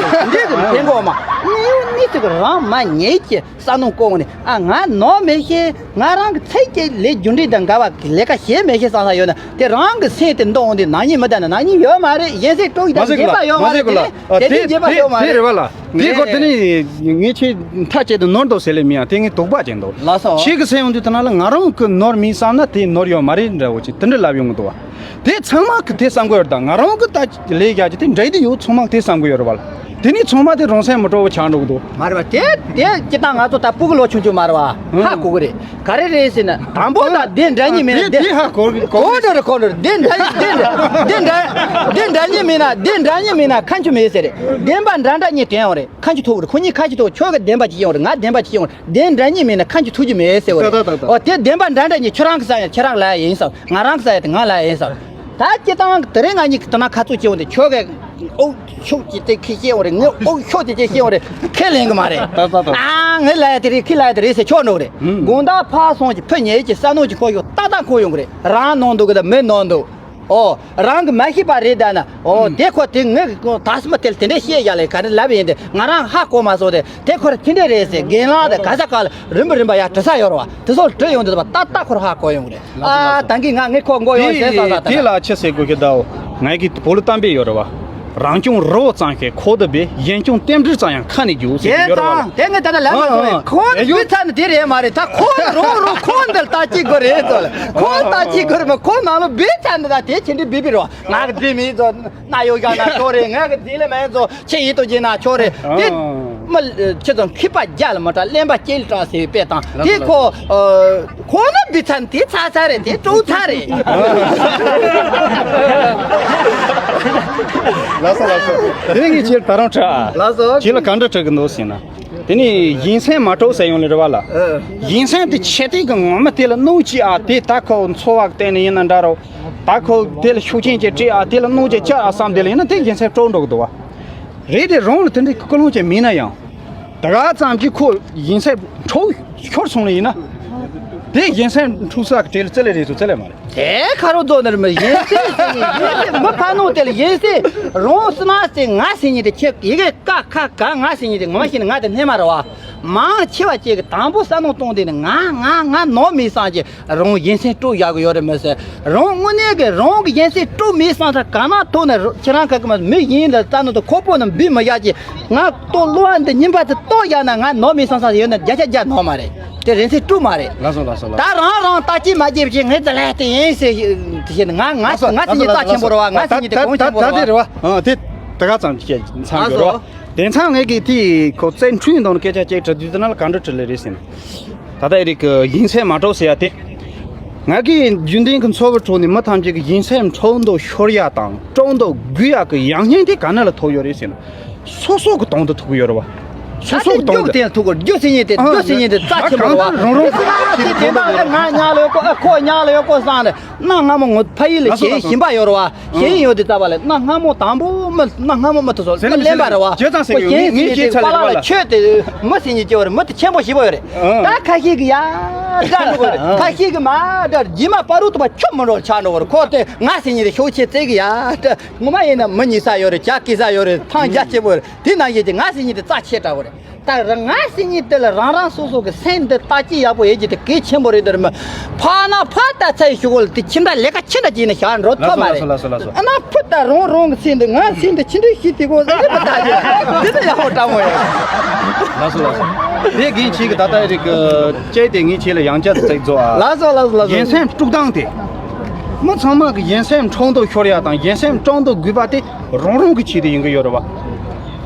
འདྲའི་གི་ཕན་གོ་མ། ངས་མི་ཚོ་གི་རང་མ་ཉེས་ཀྱི། ས་ནོ་ཀོང་ནས། ཨ། ང་ནོར་མེད་ཤེས། ང་རང་གི་ཚེ་གཅིག་ལས་རྒྱུ་འབྲས་དང་འགལ་བ་ལས་ཀ་བྱེད་མེད་ཤེས་བསམ་ས་ཡོད་ན། དེ་རང་གི་སེམས་དེ་འདོང་འོང་དེ་ནག་ཉེས་མི་ལྡན་ན་ནག་ཉེས་ཡོད་མ་རེད། གཞན་སེམས་སྤྲོ་གི་དང་མ་ཟེར་གི་ལ། རྗེས་པ་ཡོད་མ་མ་ཟེར་རེད། གི་ལ། དེ་ནས་ཨ། དེ་དེ་ནས་རྗེས་པ་དེ་ཡོད་མ་དེ་རེད། རེད་བ་ལ། དེ་དེ་སྐོར་དེ་རེད། ནས་ངས་ཆེས་མཐའ་གཅིག་ཏུ་ནོར་འདུག་ཟེར་ལེ་མི་ཡང་དེ་ངས་དོགས་པ་ཅན་འདུག་ལགས་སོ། ཆེ་གི་སེམས་འོང་དུས་དེ་ན་ལ་ང་རང་གི་ནོར་མིན་བསམ་ན་དེ་ནོར་ཡོད་མ་རེད་འདྲ་བོ་ཅིག་དེ་འདྲ་ལབ་ཡོང་གི་འདུག་བ། དེ་ཚང་མ་གི་དེ་བསམ་གི་ཡོད་རེད། ད་ང་རང་གི་ད་ལས་རྒྱག་གི་དེ་འདྲ་དེ་ཡོད། ཚང་མ་གི་དེ་བསམ་གི་ཡོད་རེད་བ་ལ། དེ་ནས་ཚང་མ་དེ་རང་སེམས་མི་སྤྲོ་བོ་ཆགས་འགྲོ་གི་འདུག་མ་རེད་བ། དེ་དེ་སྤྱི་བཏང་ང་ཚོ་ད་སྤུ་གུ་ལོ་ཆུང་ཆུང་མ་རེད་བ། ཧ་གོ་གི་རེད། ག་རེ་རེད་ཟེར་ན། དང་པོ་ད་དེ་འདྲ་ཉིད་མིན་ན། དེ་དེ་དེ་ཧ་གོ་གི་གོ་གི་འགྲོ་རེད། གོ་འགྲོ་རེད། དེ་འདྲ་དེ་འདྲ་དེ་འདྲ་ཉིད་མིན་ན། དེ་འདྲ་ཉིད་མིན་ན་ཁ་མཆུ་མེད་ཟེར་རེད། བདེན་པ་འདྲ་འདྲ་ཉིད་དྲན་ཡོང་རེད། ཁ་མཆུ་ཐུག་གི་རེད། ཁོ་གཉིས་ཁ་མཆུ་ཐུག་ཁྱོད་ཀྱི་བདེན་པ་ཅིག་ཡོང་རེད། ང་བདེན་པ་ཅིག་ཡོང་རེད། དེ་འདྲ་ཉིད་མིན་ན་ཁ་མཆུ་ཐུག་རྒྱུ་མེད་ཟེར་བ་རེད། ད་ད་ད་ད། ཨོ་དེ་བདེན་པ་འདྲ་འདྲ་ཉིད། ཁྱོད་རང་གི་ས་ཡ་ཁྱོད་རང་ལ་ཡ་ཡིན་ས། ང་རང་གི་ས་ཡ་དེ་ང་ལ་ཡ་ཡིན་ས། ད་སྤྱི་བཏང་དེ་རིང་ང་གཉིས་ཀྱི་དེ་ན་ཁ་ཚུགས་སྐྱེ་བོ་དེ་ཁྱོད་ཀྱི་ཨོ་ཤོག་ཅིག་དེ་ཁི་སྐྱེ་བོ་རེད། ངས་ཨོ་ཤོག་ཅིག་ཅིག་སྐྱེ་བོ་རེད། ཁས་ལེན་གི་མ་རེད། ད་ད་ད། ཨ་ངས་ལ་ཡ་དེ་རེད། ཁི་ལ་ཡ་དེ་རེད་ཟེར་ཆོག་འགྲོ་གི་རེད། ཨུམ། དགོང་དག་ཕར་སོང་ཅིག་ཕུ་ཉལ་ཅིག་ས་ནོ་ཅིག་ཁོ་ཡོད་ཏག་ཏག་ཁོ་ཡོང་གི་རེད། རང་ནོར་འདུག་གི་ད་མི་ནོར་འདུག་ཨོ། རང་གི་མ་ཤེས་པ་རེད་ད་ན། ཨོ། ཨུམ། དེ་ཁོ་དེ་ངས་ད་སྨི་དེ་དེ་འདྲས་བཤད་ཡ་ལས་ག་རེ་ལབ་ཡིན་ཏེ། ང་རང་ཧ་གོ་མ་སོང་སྟེ། དེ་ཁོ་ར་དེ་འདྲས་རེད་ཟེར། རྒན་ལགས་དེ་ག་ས་ག་ལ་རིམ་པ་རིམ་པ་ཡ་དྲི་ས་ཡོད་རེད་བ། དེ་ཚོ་ལ་དྲི་ཡོང་དུས་ད་ཏག་ཏག་ཁོ་ར་ཧ་གོ་ཡོང་གི་རེད། ཨ་ད་གིན་ང་ངས་ཁོ་མགོ་གཡོག་ཟེར་ས་ས་ད་དེ་ལ་ཆི་ཟེར་དགོས་ཀྱི་ད། ངའི་གི་བོད་ལ་གཏམ་དཔེ་ཡོད་རེད་བ། རང་སྐྱོང་རི་བོ་གཙང་ཞིང་ཁོག་ཏུ་སྦས། གཞན་སྐྱོང་རྟེན་འབྲེལ་གཙང་ཡང་ཁ་ནས་རྒྱུག་ཟེར་གྱི་ཡོད་རེད་བ། དེ་ངས་ད་ལྟ་ལབ་མ་སོང་བས། ཨ་ཁོ་ཨ་ཡོ། སྒུག་ཚར་ནི་དེ་རེད་མ་རེད། ད་ཁོ་རང་རང་ཁོ་འདིར་ལྟ་ཅི་དགོས་རེད་ཚོ་ལ། ཁོ་ལྟ་ཅི་དགོས་རེད་མ། ཁོ་ནང་ལ་སྦས་ཚར་ནི་ད་དེ་ཆི་འདྲ་སྦས་པའི་རོ། ང་གི་དེ་མི་ཚོ་ན་ཡོ་ཡ་ན་ཁྱོ་རེད། ང་གི་དེ་ལ་མེད་ཚོ་ཆི་ཡིད་དུ་འགྱིང་ན་ཁྱོ་རེད། དེ་མ་ཁྱེད་ཚོ་མཁས་པ་རྒྱ་ལ་མ་དྲག་གླེན་པ་སྐྱེ་ལ་དྲག་ཟེར་བའི་དཔེ་དང་། དེ་ཁོ་ཁོ་ན་སྦས་ཚར་ནི་དེ་ཚར་ཚར་རེད། དེ་སྤྲོ་ཚར་རེད། ལགས་སོ་ལགས་སོ། དེ་ངས་ཁྱེད་ད་རུང་དྲི་ཨ། ལགས་སོ། ཁྱེད་ལ་གང་འདྲ་དྲི་གི་འདུག་ཟེར་ན། དེ་ནས་གཞན་སེམས་མ་སྤྲོ་ཟེར་ཡོང་ལེ་རེད་བ་ལ། ཨ། གཞན་སེམས་དེ་ཆེ་དེ་གི་ངོ་མ་དེ་ལ་གནོད་ཅི་ཨ། དེ་ད་ཁོ་འཚོ་བ་གི་སྟེང་ནས་ཡིན་ན་འདྲ་རོ། ད་ཁོ་དེ་ལ་ཤུགས་རྐྱེན་ཅིག་སྤྲད་ཨ། དེ་ལ་གནོད་ཅིག་བསྐྱལ་ཨ་བསམ་དེ་ལ་ཡིན་ན་དེ་གཞན་སེམས་སྤྲོ་འགྲོ་གི་འདུག་བ། རེད་དེ་རང་ལ་དེ་འདྲའི་ཀུན་སློང་ཅིག་མིན་ན་ཡང་། ད་ག་ཙམ་གྱིས་ཁོ་གཞན་སེམས་འཕྲོག་ཤོར་སོང་ལེ་ཡིན་ན། དེ་གཞན་སེམས་འཁྲུག་ས་གི་གྲས་ལ་བརྩི་ལེ་རེད་ཚོ་བརྩི་ལེ་མ་རེད། དེ་ཁ་རོ་རྫོགས་ནི་རེད་མ། གཞན་སེམས་ཟེར་ནི་གཞན་སེམས་མི་ཕ་ནོ་དེ་ལ་གཞན་སེམས་རང་སྲིད་ན་ཟེར། ང་ཟེར་ནི་དེ་ཁྱེད་ཡི་གེ་ཀ་ཁ་ག་ང་ཟེར་ནི་དེ་ངོ་མ་ཤེས་ནི་ང་དེ་སྣེ་མ་རེད་བ། མང་ཆེ་བ་ཅིག་གི་དང་པོ་ས་ནོ་གཏོང་དེ་ནི་ང་ང་ང་ནོར་མེད་བསམ་གྱི་རང་གཞན་སེམས་དཀྲུག་བཞག་གི་ཡོད་རེད་མི་ཟེར། རང་དངོས་གནས་ཀྱི་རང་གི་གཞན་སེམས་དཀྲུག་མེད་བསམ་ས་ག་ན་ཐོག་ནས་ཁྱེད་རང་ག་གི་མ་མི་གཞན་ལ་ལྟ་ནོ་དང་ཁོ་པོ་ནི་འབུད་མི་བཞག་གི། ང་ལྟོ་བློ་བ་འདི་ཉིན་པ་དེ་ལྟོ་བཞག་ན་ང་ནོར་མེད་བསམ་ས་ཡོད་ན་བརྒྱ་ཆ་བརྒྱ་ནོར་མ་རེད། དེ་རེད་སེམས་དཀྲུག་མ་རེད། ལགས་སོ་ལགས་སོ་ལགས། ད་རང་རང་ལྟ་ཅི་མ་བྱེད་ཅི་ངས་དེ་ལས་དེ་ཡིན་ཟེར་ཞེས་ང་ང་ང་སེམས་ཉིད་རྩ་ཆེན་པོ་རེད་བ། ང་སེམས་ཉིད་དེ་གོང་ཆེན་པོ་རེད་བ། ད་དེ་རེད་བ། ཨ་དེ་ད་ག་ཙམ་ཅིག་མཚམས་ལགས་སོ། དེ་མཚམས་ངས་ཀྱིས་དེ་ཁོ་བཙན་འཁྲུན་དང་སྐད་ཆ་ཅིག་དྲི་དུས་དེ་ན་ལ་ག་འདྲ་དྲི་ལེ་རེད་ཟེར་ན། ད་ལྟ་ཨེ་རིག་གི་གཞན་སེམས་མ་སྤྲོ་ཟེར་ཡ་དེ། ང་གིས་རྒྱུན་ལྡན་གྱི་འཚོ་བའི་ཁྲོད་ནས་མི་ཐམས་ཅད་ཀྱི་གཞན་སེམས་འཕྲོག་འདོད་ཤོར་ཡ་དང་སྤྲོག་འདོད་རྒུད་ཡ་གི་ཡང་སྙིང་དེ་ག་ནས་ལ་ཐོབ་ཡོད་རེད་ཟེར་ན། སོ་སོ་གི་དོན་དུ་ཐུག་གི་ཡོད་རེད་བ། སོ་སོ་གི་དོན་དུ། རྒྱུ་དེ་ཐུག་གི་རྒྱུ་ཟེར་མཁན་དེ་ཨ་རྒྱུ་ཟེར་མཁན་དེ་རྩ་ཆེན་པོ་རེད་བ། རང་རང་དེ་དེ་དག་ལ་ང་ཉག་ལ་ཡོད་གོ་ཨ་ཁོ་ཉག་ལ་ཡོད་གོ་བསམ་ནས། གནའ་སྔ་མོ་ངོ་ཕ་ཡུལ་ལ་ལགས་སོ་ཞེན་ཞེན་པ་ཡོད་རེད་བ། ཞེན་ཡོད་དེ་ལྟ་བ་ལས་གནའ་སྔ་མོ་དང་པོ་མི་གནའ་སྔ་མོ་མི་དེ་ཚོ་ཟེར་ན་གླེན་པ་རེད་བ། བྱས་ཙང་ཟེར་གི་ཡོད། ངས་ངས་བྱས་ཚར་ལ་པ་ལགས་ལ་ལ། ཆོས་དེ་མི་ཟེར་མཁན་སྐྱེ་བ་རེད། མི་དེ་ཆེན་པོ་ཞེ་པོ་ཡོད་རེད། ཨ་ད་ཁ་ཤས་ཀྱི་ཡ་འདྲ་འགྲོ་གི་རེད། ཨ་ཁ་ཤས་ཀྱི་མ་འདྲ་རྗེས་མ་བར་དུ་དུ་བ་ཆུ་མི་འགྲོ་ཆགས་འགྲོ་གི་རེད། ཁོ་དེ་ང་ཟེར་མཁན་དེ་ཤོག་ཆེ་བརྩེ་གི་ཡ་འདྲ། ངོ་མ་ཡིན་ན་མི་ཉེ་ས་ཡོད་རེད། ཇ་སྐྱེ་ས་ཡོད་རེད། ཐང་རྒྱ་ཆེ་པོ་ཡོད་རེད། དེ་ནང་བཞིན་དེ་ང་ཟེར་མཁན་དེ་རྩ་ཆེ་དྲགས་པོ་རེད། ད་རང་ང་ཟེར་མཁན་དེ་ལ་རང་རང་སོ་སོ་གི་སེམས་འདི་བརྟག་དཔྱད་ཡག་པོ་ཡོད་ཀྱི་དེ་གལ་ཆེན་པོ་རེད་འདུག་རེད་མོད། ཕར་ན་ཕར་ལྟ་ཚར་ཡི་ཞུ་གོ་ལ་དེ་ཁྱིམ་བདག་ལས་ཀ་ཆི་འདྲ་བྱས་ནས་བཞག་འགྲོ་ཐུབ་མ་རེད། ལགས་སོ་ལགས་སོ་ལགས་སོ། ཨ་ན་ཕུ་ད་རང་རང་གི་སེམས་འདི་ང་སེམས་འདི་ཆི་འདྲ་ཞིག་དེ་གོ་ཟེར་མི་ལྟ་རྒྱུ་དེ་ནི་ཡག་པོ་དྲང་མོ་ཡོད། ལགས་སོ་ལགས་སོ། དེ་རྒན་ཁྱེད་ཀྱི་ད་ལྟ་རིག་གི་ཅེས་དེ་ངས་ཁྱེད་ལ་ཡང་བསྐྱར་དུ་ཚིག་རྫོགས་ཨ། ལགས་སོ་ལགས་སོ་ལགས་སོ། གཞན་སེམས་དཀྲུག་སྟངས་དེ། མི་ཚང་མ་གི་གཞན་སེམས་འཕྲོག་འདོད་ཤོར་ཡ་དང་གཞན་སེམས་སྤྲོག་འདོད་རྒུད་པ་དེ་རང་རང་གི་ཆེད་དུ་ཡིན་གི་ཡོད་རེད་བ།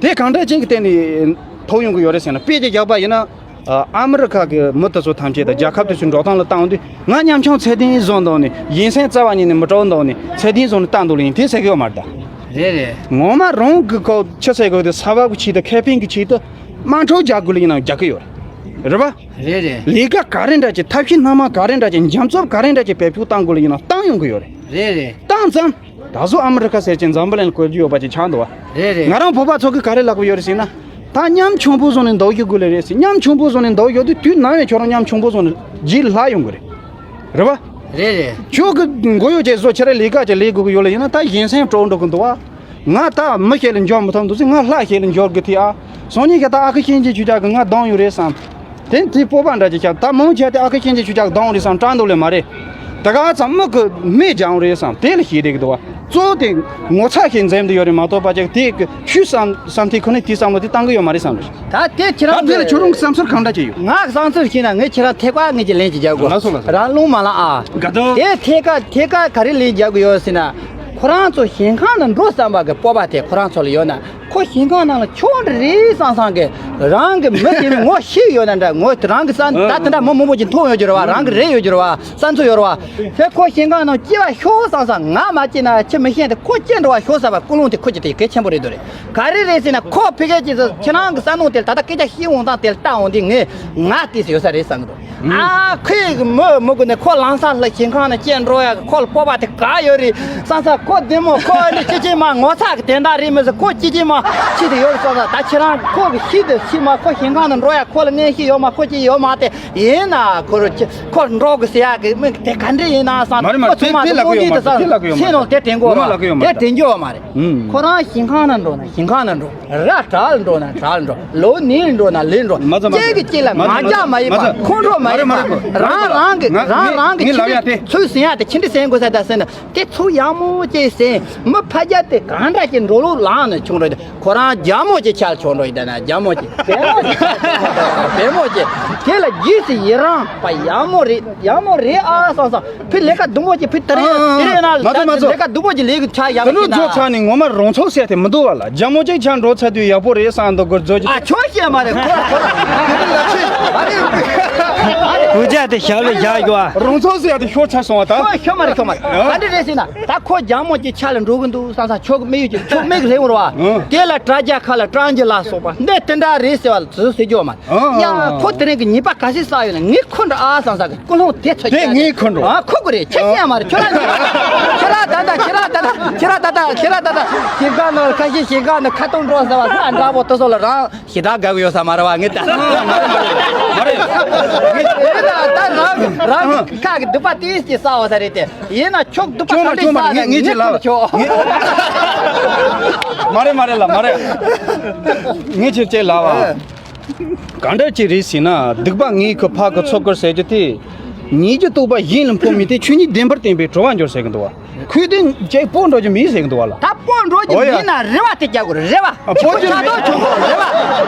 དེ་གང་འདྲ་ཅན་གྱི་སྟེང་ནས་ཐོབ་ཡོང་གི་ཡོད་རེད་ཟེར་ན། དཔེ་ཅིག་བཞག་པ་ཡིན་ན། ཨ་ཨ་མི་རི་ཁ་གི་མི་དེ་ཚོ་ཐམས་ཅད་དང་རྒྱལ་ཁབ་དེ་ཚོའི་འགྲོ་སྟངས་ལ་བལྟས་ཡོང་དུས། ང་ཉམ་ཆུང་ཚད་ལྡན་བཟོ་འདུག་ནས། གཞན་སེམས་རྩ་བ་ཉིད་ནས་མི་སྤྲོ་འདུག་ནས། ཚད་ལྡན་བཟོ་ནས་བལྟས་འདུག་ལ་ཡིན། དེ་ཟེར་གི་ཡོད་མ་རེད་ད། རེད་རེད། ངོ་མ་རང་གི་ཁོ་ཆི་ཟེར་དགོས་དེ། ས་བབ་ཀྱི་ཆེད་དུ། ཁེ་ཕན་གྱི་ཆེད་དུ། དམངས་ཁྲོད་རྒྱག་དགོས་ལ་ཡིན་ན་རྒྱག་གི་ཡོད་རེད། རེད་རེད། ལས་ཀ་ག་རེ་འདྲ་ཅིག་ཐབས་ཤེས་སྣ་མང་ག་རེ་འདྲ་ཅིག་འཇམ་རྩུབ་ག་རེ་འདྲ་ཅིག་བེད་སྤྱོད་བཏང་དགོས་ལ་ཡིན་ན་བཏང་ཡོང་གི་ཡོད་རེད། རེད་རེད། བཏང་ཙང་། ད་གཟོད་ཨ་མི་རི་ཁ་ཟེར་གྱི་འཛམ་བུ་གླིང་ལ་བཀོད་རྒྱུ་ཡོད་པ་ཅིག་ཆགས་འདུག་བ། རེད་རེད། ང་རང་བོད་པ་ཚོ་གིས་ག་རེ་ལབ་ཀྱི་ཡོད་རེད་ཟེར་ན། ད་ཉམ་ཆུང་པོ་བཟོ་ནས་འདུག་རྒྱུ་དགོས་ལེ་རེད་ཟེར། ཉམ་ཆུང་པོ་བཟོ་ནས་འདུག་ཡོད་དུས། དུས་ནམ་ཡང་ཁྱོད་རང་ཉམ་ཆུང་པོ་བཟོ་ནས་རྗེས་ལ་ལྷག་ཡོང་གི་རེད། རེད་བ། རེད་རེད། ཁྱོད་ཀྱི་མགོ་གཡོག་བྱས་བཟོ་ཁྱེད་རང་ལས་ཀ་ཅིག་ལས་དགོས་ཀྱི་ཡོད་ལ་ཡིན་ན། ད་གཞན་སེམས་སྤྲོ་འགྲོ་གི་འདུག་བ། ང་ད་མི་ཞིག་ལ་འགྱུར་མི་ཐུབ་འདུག་ཟེར། ང་ལྷ་ཞིག་ལ་འགྱུར་དགོས་ཐལ་ཨ། སང་ཉིན་ཁྱེད་ད་ཨ་ཁུ་གཤིན་རྗེ་ཁྱེད་ཅག་གིས་ང་སྡོམ་ཡོད་རེད་བསམ། དེ་དེ་སྤོབས་པ་འདྲ་ཅིག་ཆགས། ད་མང་ཆེ་དེ་ཨ་ཁུ་གཤིན་རྗེ་ཁྱེད་ཅག་གིས་སྡོམ་རེད་བསམ་དྲན་འདུག་ལེ་མ་རེད། དེ་ག་ཙམ་མི་གི་མི་སྦྱང་རེད་བསམ་དེ་ལ་ཞེད་བསྡད་ཀྱི་འདུག་བ། གཙོ་བོ་དེ་ངོ་ཚ་ཞིག་འཛེམ་དུ་ཡོད་རེད་མ་གཏོགས་པ་ཅིག་དེ་གི་ཆུ་བསམ་བསམ་ཐིག་ཁོ་ནས་དེ་བསམ་བློ་དེ་བཏང་གི་ཡོད་མ་རེད་བསམ་རེད། ད་དེ་ཁྱེད་རང་ད་དེ་ལ་ཁྱོད་རང་གི་བསམ་ཚུལ་གང་འདྲ་ཅིག་ཡོད། ང་བསམ་ཚུལ་བྱས་ན། ངས་ཁྱེད་རང་ཐད་ཀར་ངས་ཀྱི་ལན་ཅིག་རྒྱག་དགོས། ལགས་སོ་ལགས་སོ། རང་ལུང་མ་ལངས་ཨ། དགའ་འདུག་དེ་ཐད་ཀར་ཐད་ཀར་ག་རེ་ལན་རྒྱག་དགོས་ཡོད་ཟེར་ན། ཁོ་རང་ཚོ་ཞིང་ཁང་ནང་འགྲོ་བསམ་པ་གི་སྤོབས་པ་དེ་ཁོ་རང་ཚོ་ལ་ཡོད་ན། ཁོ་ཞིང་ཁང་ནང་ལ་ཆོག་འདྲ་རེད་བསམ་བསམ་གི། རང་གི་མི་དེ་ནི་ངོ་ཤེས་ཡོད་ན་འདྲ། ངོ་རང་གི་བསམ་ད་དེ་འདྲ་མི་མང་པོ་ཅིག་མཐོང་ཡོད་རྒྱུ་རེད་བ། རང་གི་རེད་ཡོད་རྒྱུ་རེད་བ། བསམ་ཚུལ་ཡོད་རེད་བ། དེ་ཁོ་ཞིང་ཁང་ནང་སྐྱེ་བ་ཤོག་བསམ་བསམ། ང་མ་སྐྱེས་ན་ཁྱི་མི་ཤེས་ཏེ། ཁོ་སྐྱེ་འགྲོ་བ་ཤོག་བསམ་པ་ཀུན་སློང་དེ་ཁོ་ཅི་དེ་གལ་ཆེན་པོ་རེད་འདུག་རེད། ག་རེ་རེད་ཟེར་ན། ཁོ་ཕ་གི་ཅིག་ཁྱེད་རང་གི་བསམ་བློ་དེ་ད་ལྟ་སྐད་ཆ་བཤད་འོང་སྟངས་དེ་ལ་ལྟ་འོང་དུས་ངས་ང་དེ་ཡོད་ས་རེད་བསམ་གི་འདུག་ཨ་ཁོས་མི་མི་དགོས་ནས་ཁོ་ལམ་སང་ལ་ཞིང་ཁང་ནང་སྐྱེ་འགྲོ་ཡ། ཁོ་ལ་སྤོབས་པ་དེ་ག་ཡོད་རེད་བསམ་ས། ཁོ་བདེ་མོ་ཁོ་ནི་ཅི་ཅི་མ་ངོ་ཚ་གི་དེ་འདྲ་རེད་མི་ཟེར། ཁོ་ཅི་ཅི་མ་ཅི་དེ་ཡོད་རེད་བསམ་ས། ད་ཁྱེད་རང་ཁོ་གི་ཤི་དེ་ཤི་མ། ཁོ་ཞིང་ཁང་ནང་འགྲོ་ཡ་ཁོ་ལ་ངན་ཤེས་ཡོད་མ། ཁོ་ཅི་ཡོད་མ་དེ་ཡིན་ན། ཁོ་རུ་ཅི་ཁོ་འགྲོ་གི་ཟེར་ཡ་གི་མི་དེ་ག་འདྲ་ཡིན་ན་བསམ། མ་རེད་མ་ཁོ་རེད། ཚང་མ་དེ་དེ་ལབ་གི་ཡོད་མ་རེད། དེ་ལབ་གི་ཡོད་མ་རེད། ཤེས་ནོ་དེ་དྲན་གོ་ངོ་མ་ལབ་གི་ཡོད་མ་དེ་རེད། དྲན་གོ་མ་རེད། ཁོ་རང་ཞིང་ཁང་ནང་འགྲོ་ན་ཞིང་ཁང་ནང་འགྲོ། ར་བྲག་ལ་འགྲོ་ན་བྲག་ལ་འགྲོ། ལོ་ནས་འགྲོ་ན་ལས་འགྲོ། མ་ཚོ་མ་གཅིག་གིས་གཅིག་ལ་མ་ཚོ་ང་རྒྱལ་མ་ཡིན་པ། མ་ཚོ་ཁོང་ཁྲོ་མ་ཡིན་པ། མ་རེད་མ་རེད། རང་རང་གི་ང་རང་རང་གི་ངས་ལབ་ཡ་དེ། ཚུལ་ཟིན་ཡ་དེ་ཅི་འདྲ་ཟིན་དགོས་ས་ད་ཟིན་ན། དེ་ཚུལ་ཡག་མོ་ཅིག་ཟིན། མི་ཕ་རྒྱལ་དེ་གང་འདྲ་ཅིག་འགྲོ་ལུགས་ལངས་ནས་ཆུང་རེད། ཁོ་རང་རྒྱལ་མོ་ཅིག་ཆགས་ཆོག་འགྲོ་ཡི་ད་ན། རྒྱལ་མོ་ཅིག་བདེ་མོ་ཅིག་བདེ་མོ་ཅིག་དེ་ལ་རྗེས་སུ་ཡི་རང་བ། ཡག་མོ་རེད། ཡག་མོ་རེད་ཨ་བསམ་བསམ། ཕི་ལས་ཀ་སྡུག་མོ་ཅིག་ཕི་ཏི་རེ་ཨ་ཨ་ཨ། ཏི་རེ་ན་མ་ཚོ་མ་ཚོ། ལས་ཀ་སྡུག་མོ་ཅིག་ལས་ཀྱི་ཆ་ཡག་ཟ་ནུ་ཅིག་ན། ཚོ་ཚ་ནི་ངོ་མ་རང་ཚོ་ཟེར་དེ་མི་འདུག་བ་ལ། རྒྱ་མོ་ཅིག་ཆ་འགྲོ་ཚར་དུས་ཡག་པོ་རེད་བསམ་འདུག་གོ་ཚོ་ཅིག་ཨ་ཁྱོད་ཤེས་མ་རེད་ཁོ་ཁོ། བུ་ཅག་དེ་ཞབས་ལ་བཞག་གི་བ། རང་ཚོ་ཟེར་དེ་ཤོར་ཚར་སོང་བ་ད། ཁོ་ཤོ་མ་རེད་ཤོ་མ་རེད། ཨ། ག་འདྲ་རེད་ཟེར་ན། ད་ཁོ་རྒྱ་མོ་ཅིག་ཆ་ལ་འགྲོ་གི་འདུག་བསམ་བསམ། ཆོག་གི་མི་ཡོད་ཅིག་ཆོག་མེད་གི་རེད་འོར་བ། ཨ། དེ་ལ་དྲ་རྒྱ་ཁ་ལ་ཀྲང་ཅི་ལ་སོགས་པ་འདི་དེ་འདྲ་རེད་ཟེར་བ་ལ་ཚོ་ཟེར་རྒྱུ་མ་རེད། ཨ། ཡ་ཁོ་དེ་རིང་གི་ཉེས་པ་ག་ཚོད་བསགས་ཡོད་ན་ངས་ཁོ་འགྲོ་ཨ་བསམ་བསམ་གི། ཀུན་སློང་དེ་ཚོ་དེ་ངས་ཁོ་འགྲོ། ཨ་ཁོ་གི་རེད། ཁྱེད་ཤེས་ཡ་མ་རེད། ཁྱོད་རང་ཁྱེད་རང་ད་ལྟ་ཁྱེད་རང་ད་ལྟ་ཁྱེད་རང་ད་ལྟ་ཁྱེད་རང་ད་ལྟ་ཞིང་ཁ་ནང་ཁ་ཤས་ཞིང་ཁ་ནང་ཁ་ཏོན་འགྲོ་ཟེར་བ་ལ་འདྲ་པོ་དེ་ཚོ་ལ་རང་ཞེ་དྲག་དགའ་གི་ཡོད་ས་མ་རེད་བ། ངས་ད་མ་རེད། ད་རང་རང་ཁ་གི་སྡུག་པ་ཏིས་ཀྱི་ས་འོ་ས་རེད་དེ། ཡིན་ན་ཁྱོད་སྡུག་པ་ཁྱོད་མ་ག་འདྲ་ཁྱོད་མ་ས་ངས་ངས་ངས་ཅིག་ལབ། ཁྱོད་ངས་མ་རེད་མ་རེད་ལ་མ་རེད། ངས་ཅིག་ཅིག་ལབ་ཨ། གང་འདྲ་ཅིག་རེད་ཟེར་ན། སྡིག་པ་ངའི་ཁུ་ཕ་གི་ཚོགས་ཀར་ཟེར་རྒྱུ་དེ། ཉེས་ཀྱི་རྟོག་པ་གཞན་ལ་འཕོ་མི་དེ་ཆོས་ཉིད་བདེན་པར་བསྟན་པས་གྲོལ་བར་འགྱུར་ཟེར་གི་འདུག་བ། ཁོས་དེ་ཅིག་སྤོ་འགྲོ་རྒྱུ་མིན་ཟེར་གི་འདུག་བ་ལ། ད་སྤོ་འགྲོ་རྒྱུ་ཨོ་ཡ། མིན་ན་རེ་བ་དེ་རྒྱག་དགོས་རེད། རེ་བ། ཨ། སྤོ་རྒྱུ་ཆ་མིན། ཏོག་ཆུང་ཀུ་རེ་བ།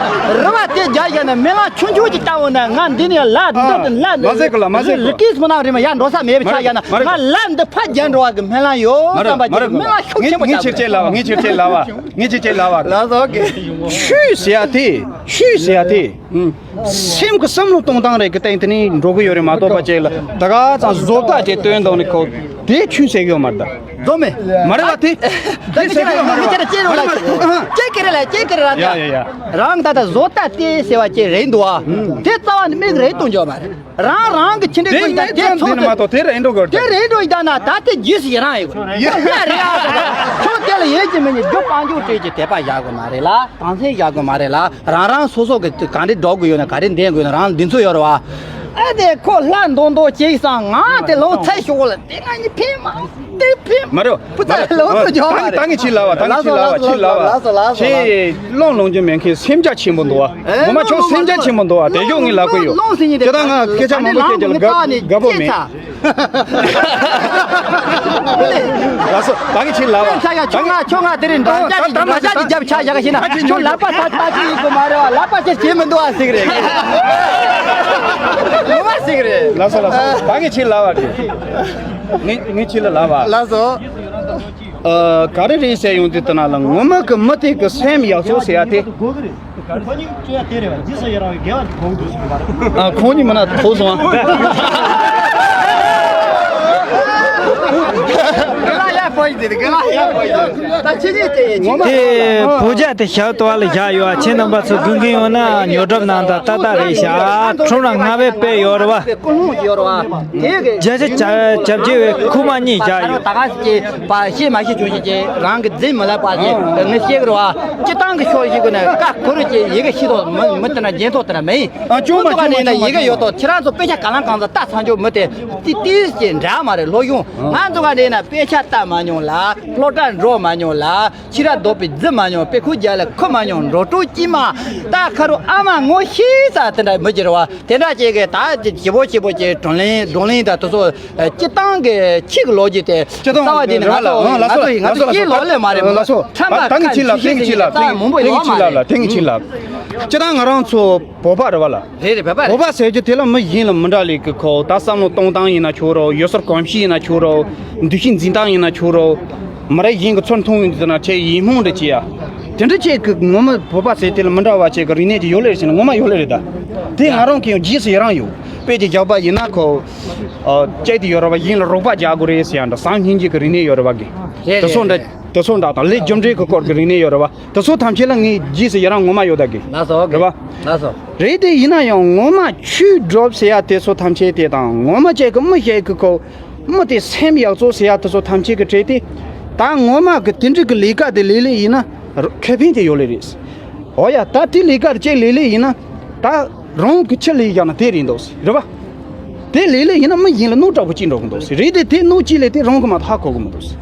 རེ་བ་དེ་རྒྱག་བཞག་ན་སྨོན་ལམ་ཆུང་ཆུང་ཅིག་བཏབ་འོང་ན། ང་འདི་ནས་ལ་འདི་ཨ། འདི་ལ་མ་འདི་ཟེར་གི་ལ། མ་ཟེར་གི་ལ། རི་ཀིས་མ་ནང་རི་མ་ཡར་འགྲོ་ས་མེད་པ་ཆགས་བཞག་ན། མ་རེད། ང་ལ་འདི་ཕར་རྒྱག་འགྲོ་བ་གི་སྨོན་ལམ་ཡོད་མ་རེད། བསམ་པ་མ་ཅིག་རེད། མ་སྨོན་ལམ་རེད། ཤུགས་ངས་ཆེན་པོ་ངས་བཏབ་ཆེར་ཆེར་ལབ་པ། ངས་ཆེར་ཆེར་ལབ་པ། ངས་ཆེར་ཆེར་ལབ་པ། ལགས་སོ། ཆོས་ཟེར་ཡ་དེ། ཆོས་ཟེར་ཡ་དེ། ཨུམ། སེམས་ཀྱི་བསམ་བློ་གཏོང་སྟངས་རེ་གི་སྟེང་དེ་ནས་འགྲོ་གི་ཡོད་རེད་མ་གཏོགས་པ་ཅིག་ལ་ད་ག་ཚང་བཟོ་ལྟ་ཅིག་སྟོན་དང་ནི་ཁོ་དེ་ཆོས་ཟེར་གི་ཡོད་མ་རེད་ད། བཟོ་མེད། མ་རེད་བ་དེ། ད་དེ་ཟེར་གི་ཡོད་མ་རེད་བ། ཅེ་ཀེ་རེ་ལ་ཅེ་ཀེ་རེ་ར་ཡ་ཡ་ཡ། རང་ད་ལྟ་བཟོ་ལྟ་དེ་ཟེར་བ་ཅིག་རེད་འདུག་ཨ། ཨུམ། དེ་རྩ་བ་ནས་མིག་རེད་གཏོང་རྒྱུ་མ་རེད། རང་རང་གི་ཁྱིམ་དེ་དེ་མེད་ཙམ་དེ་ནི་མ་གཏོགས་དེ་རེད་འགྲོ་དགོས་དེ། དེ་རེད་འགྲོ་ཡིན་ད་ན་ད་དེ་རྗེས་སུ་ཡི་རང་ཡོད་ཡ། ཡ་རེད་ཨ། ཁྱོད་དེ་ལ་ཡོད་ཀྱི་མེད་ནི་རྒྱུ་སྤང་རྒྱུ་སྤྲད་ཀྱི་དད་པ་བཞག་དགོས་མ་རེད་ལ། དང་སེམས་བཞག་དགོས་མ་རེད་ལ། རང་རང་སོ་སོ་གི་ག་འདྲས་འགྲོ་དགོས་ཡོད་ན། ག་འདྲས་འདེང་དགོས་ཡོད་ན་རང་ལ་འདི་ཚོ་ཡོད་རེད་བ། ཨ་དེ་ཁོ་ལྷ་མདོག་མདོག་ཅིག་སང་ང་དེ་ལོ་ཚད་ཤོག་ལ་དེ་ང་གཉིས་ཕན་མ་དེ་ཕན་མ་རེད། བུ་ཚ་ལོ་ཚོ་འཇོག་མ་རེད། ད་ངས་ཁྱེད་ལབ་པ། ད་ངས་ཁྱེད་ལབ་པ། ཁྱེད་ལབ་པ། ཁྱེད་ལོང་ལོང་རྒྱུ་མེད་མཁན་སེམས་རྒྱ་ཆེན་པོ་འདུག་བ། ངོ་མ་ཁྱོད་སེམས་རྒྱ་ཆེན་པོ་འདུག་བ། དེ་ཡོད་ངས་ལབ་གི་ཡོད། ལོང་སེམས་ཉིད་ཁྱེད་ད་ང་སྐད་ཆ་མང་པོ་བཤད་རྒྱུ་ལ་དགའ་པོ་མེད། ལགས་སོ། ད་ངས་ཁྱེད་ལབ་པ། ཁྱོད་ང་ཁྱོད་ང་དེ་རིང་འདྲ་ཆགས་ཀྱི་འདྲ་ཆགས་ཀྱི་རྒྱབ་ཆ་བཞག་ཤེ་ན། ཁྱོད་ལག་པ་ད་ད་ཅི་ཡིན་གོ་མ་རེད་བ། ལག་པ་ཅི་བྱེད་མི་འདུག་བ་ཟིག་རེད། ངོ་མ་ཟིག་རེད། ལགས་སོ་ལགས་སོ། ད་ངས་ཁྱེད་ལབ་པ་རེད། ངས་ངས་ཁྱེད་ལ་ལབ་པ། ལགས་སོ། ཨ། ག་རེ་རེད་ཟེར་ཡོང་དུས་དེ་ན་ལ་ངོ་མ་གི་མི་དེ་གི་སེམས་ཡག་སོ་ཟེར་ཡ་དེ། ཨ། ཁོང་གཉིས་མི་ན་ཐུག་སོང་ཨ། དེ་བོད་རྒྱ་དེ་ཞབས་ཏོག་ལ་བཞག་ཡོད། ཨ། ཁྱེད་རྣམ་པ་ཚོ་དགོས་མཁན་ཡོད་ན་ཉོ་སྒྲུབ་གནང་དང་། ཏག་ཏག་རེད་ཤག་ཁྲོམ་ར་སྔ་བས་དཔེ་ཡོད་རེད་བ། ཀུན་སློང་ཡོད་རེད་བ། དེ་གི་རྒྱ་ཆེ་བྱ་བྱ་བྱེད་པའི་ཁུག་མ་གཉིས་བཞག་ཡོད། ད་ག་ཅེ་པ་ཤེས་མ་ཤེས་བྱུང་ཞིག་ཅེ་རང་གི་རྫིན་མི་ལབ་པ་ཅེ་ངས་ཤེས་གི་རེད་བ། སྤྱི་བཏང་གི་ཕྱོགས་ཞིག་གི་ནས་ཀ་ཁུ་རུ་ཅེ་ཡི་གེ་ཤེས་ཐོག་མི་མི་དེ་ན་རྒྱན་ཐོག་དེ་ན་མེད། ཨ། ཅུང་མ་ཁོ་ཚོ་ག་ཅུང་མ་ནས་ན་ཅུང་ཡི་གེ་མ་ཡོད་ཅུང་དོ། ཁྱེད་རང་ཚོ་དཔེ་ཆ་ག་ལང་གང་ཚོ་ལྟ་ཚང་ཆོག་མི་དེ་ཏི་ཏིས་ཅེ་འདྲ་མ་རེད། ལྷོ་གཞུང་ང་ཚོ་ག་ནས་ན་དཔེ་ཆ་ལྟ་མ་མྱོང་ལ། སློབ་གྲྭ་འགྲོ་མ་མྱོང་ལ། ཕྱི་ར་རྡོ་པའི་རྫི་མ་མྱོང་། དཔེ་ཁུག་རྒྱ་ལ་ཁུ་མ་མྱོང་། འགྲོ་དྲུག་སྐྱིད་མ་ད་ཁ་རུ་ཨ་མ་ངོ་ཤེས་ས་དེ་འདྲ་མི་གྱུར་བ། དེ་འདྲ་ཅིག་གི་ད་ཅི་བོ་ཅི་བོ་ཅིག་བགྲོ་གླེང་བགྲོ་གླེང་ད་དེ་ཚོ་སྤྱི་བཏང་གི་ཆིག་གི་ལོ་རྒྱུས་དེ་སྤྱི་བཏང་རྩ་བ་དེ་ནི་ང་ཚོ་ང་ཚོ་ང་ཚོ་ཡིད་ལོག་ལས་མ་རེད་མོ། ལགས་སོ། ཁྲམ་པ་ད་ངས་ཁ་ཆིག་ལ་ཆིག་ཆིག་ཆིག་ལ་ཆིག་མང་པོ་ཡོད་མ་རེད། ཐེངས་ཆིག་ལ། སྤྱི་བཏང་ང་རང་ཚོ་བོད་པ་རེད་བ་ལ། རེད་རེད། བོད་པ་རེད། བོད་པ་ཟེར་རྒྱུ་དེ་ལ་མི་གཞན་ལ་མི་འདྲ་ལས་ཀི་ཁོ། ད་བསམ་བློ་གཏོང་སྟངས་ཡིན་ན་ཆོག་རོགས། ཡོད་སར་གོམས་གཤིས་ཡིན་ན་ཆོག་རོགས། འདུ་ཤེས་འཛིན་སྟངས་ཡིན་ན་ཆོག་རོགས། མི་རབས་གཞན་གྱི་ཚུར་མཐོང་ཡོང་དུས་ན་ཆེ་ཡིད་སྨོན་འདྲ་བྱེད་ཡ། དེ་འདྲ་ཅིག་གི་ངོ་མ་བོད་པ་ཟེར་དེ་ལ་མི་འདྲ་བ་ཅིག་གི་རིག་གནས་ཅིག་ཡོད་ལེ་ཟེར་ན་ངོ་མ་ཡོད་ལེ་རེད་ད། དེ་ང་རང་གི་ཡང་རྗེས་སུ་ཡི་རང་ཡོད། དཔེ་ཅིག་རྒྱག་པ་ཡིན་ན་ཁོ། ཨ། བཅད་དེ་ཡོད་ར་བ། གཞན་ལ་རོགས་པ་རྒྱག་དགོས་རེད་ཟེར་ཡ་འདྲ་བསམ་སྙིང་རྗེ་གི་རིག་གནས་ཡོད་ར་བ་གི། རེད་དེ་ཚོ་རེད་འདྲ་རེད། དེ་ཚོ་འདྲ་དང་ལས་རྒྱུ་འབྲས་ཀྱི་སྐོར་གྱི་རིག་གནས་ཡོད་རེད་བ། དེ་ཚོ་ཐམས་ཅད་ལ་ངས་རྗེས་སུ་ཡི་རང་ངོ་མ་ཡོད་ད་གི། ལགས་སོ། རེད་བ། ལགས་སོ། རེད་དེ་ཡིན་ན་ཡང་ངོ་མ་ཆོས་སྒྲུབ་ཟེར་ཡ་དེ་ཚོ་ཐམས་ཅད་དེ་དང་ངོ་མ་ཅིག་གི་མི་ཞིག་གི་ཁོ། མི་དེ་སེམས་ཡག་བཙོག་ཟེར་ཡ་དེ་ཚོ་ཐམས་ཅད་ཀྱི་གྲས་དེ། ད་ངོ་མ་གི་དེ་འདྲ་གི་ལས་ཀ་དེ་ལས་ལས་ཡིན་ན་ཁེ་ཕན་དེ་ཡོད་ལེ་རེད། འོ་ཡ། ད་དེ་ལས་ཀ་ཅིག་ལས་ལས་ཡིན་ན་ད་རང་གི་ཆི་ལས་ཡག་ན་དེ་རེད་འདུག་རེད་བ། དེ་ལས་ལས་ཡིན་ན་མི་གཞན་ལ་གནོད་དྲག་པོ་ཅིག་འགྲོ་གི་འདུག་ཟེར། རེད་དེ་དེ་གནོད་ཅིག་ལས་དེ་རང་གི་མ་ཧ་གོ་གི་མི་འདུག་ཟེར།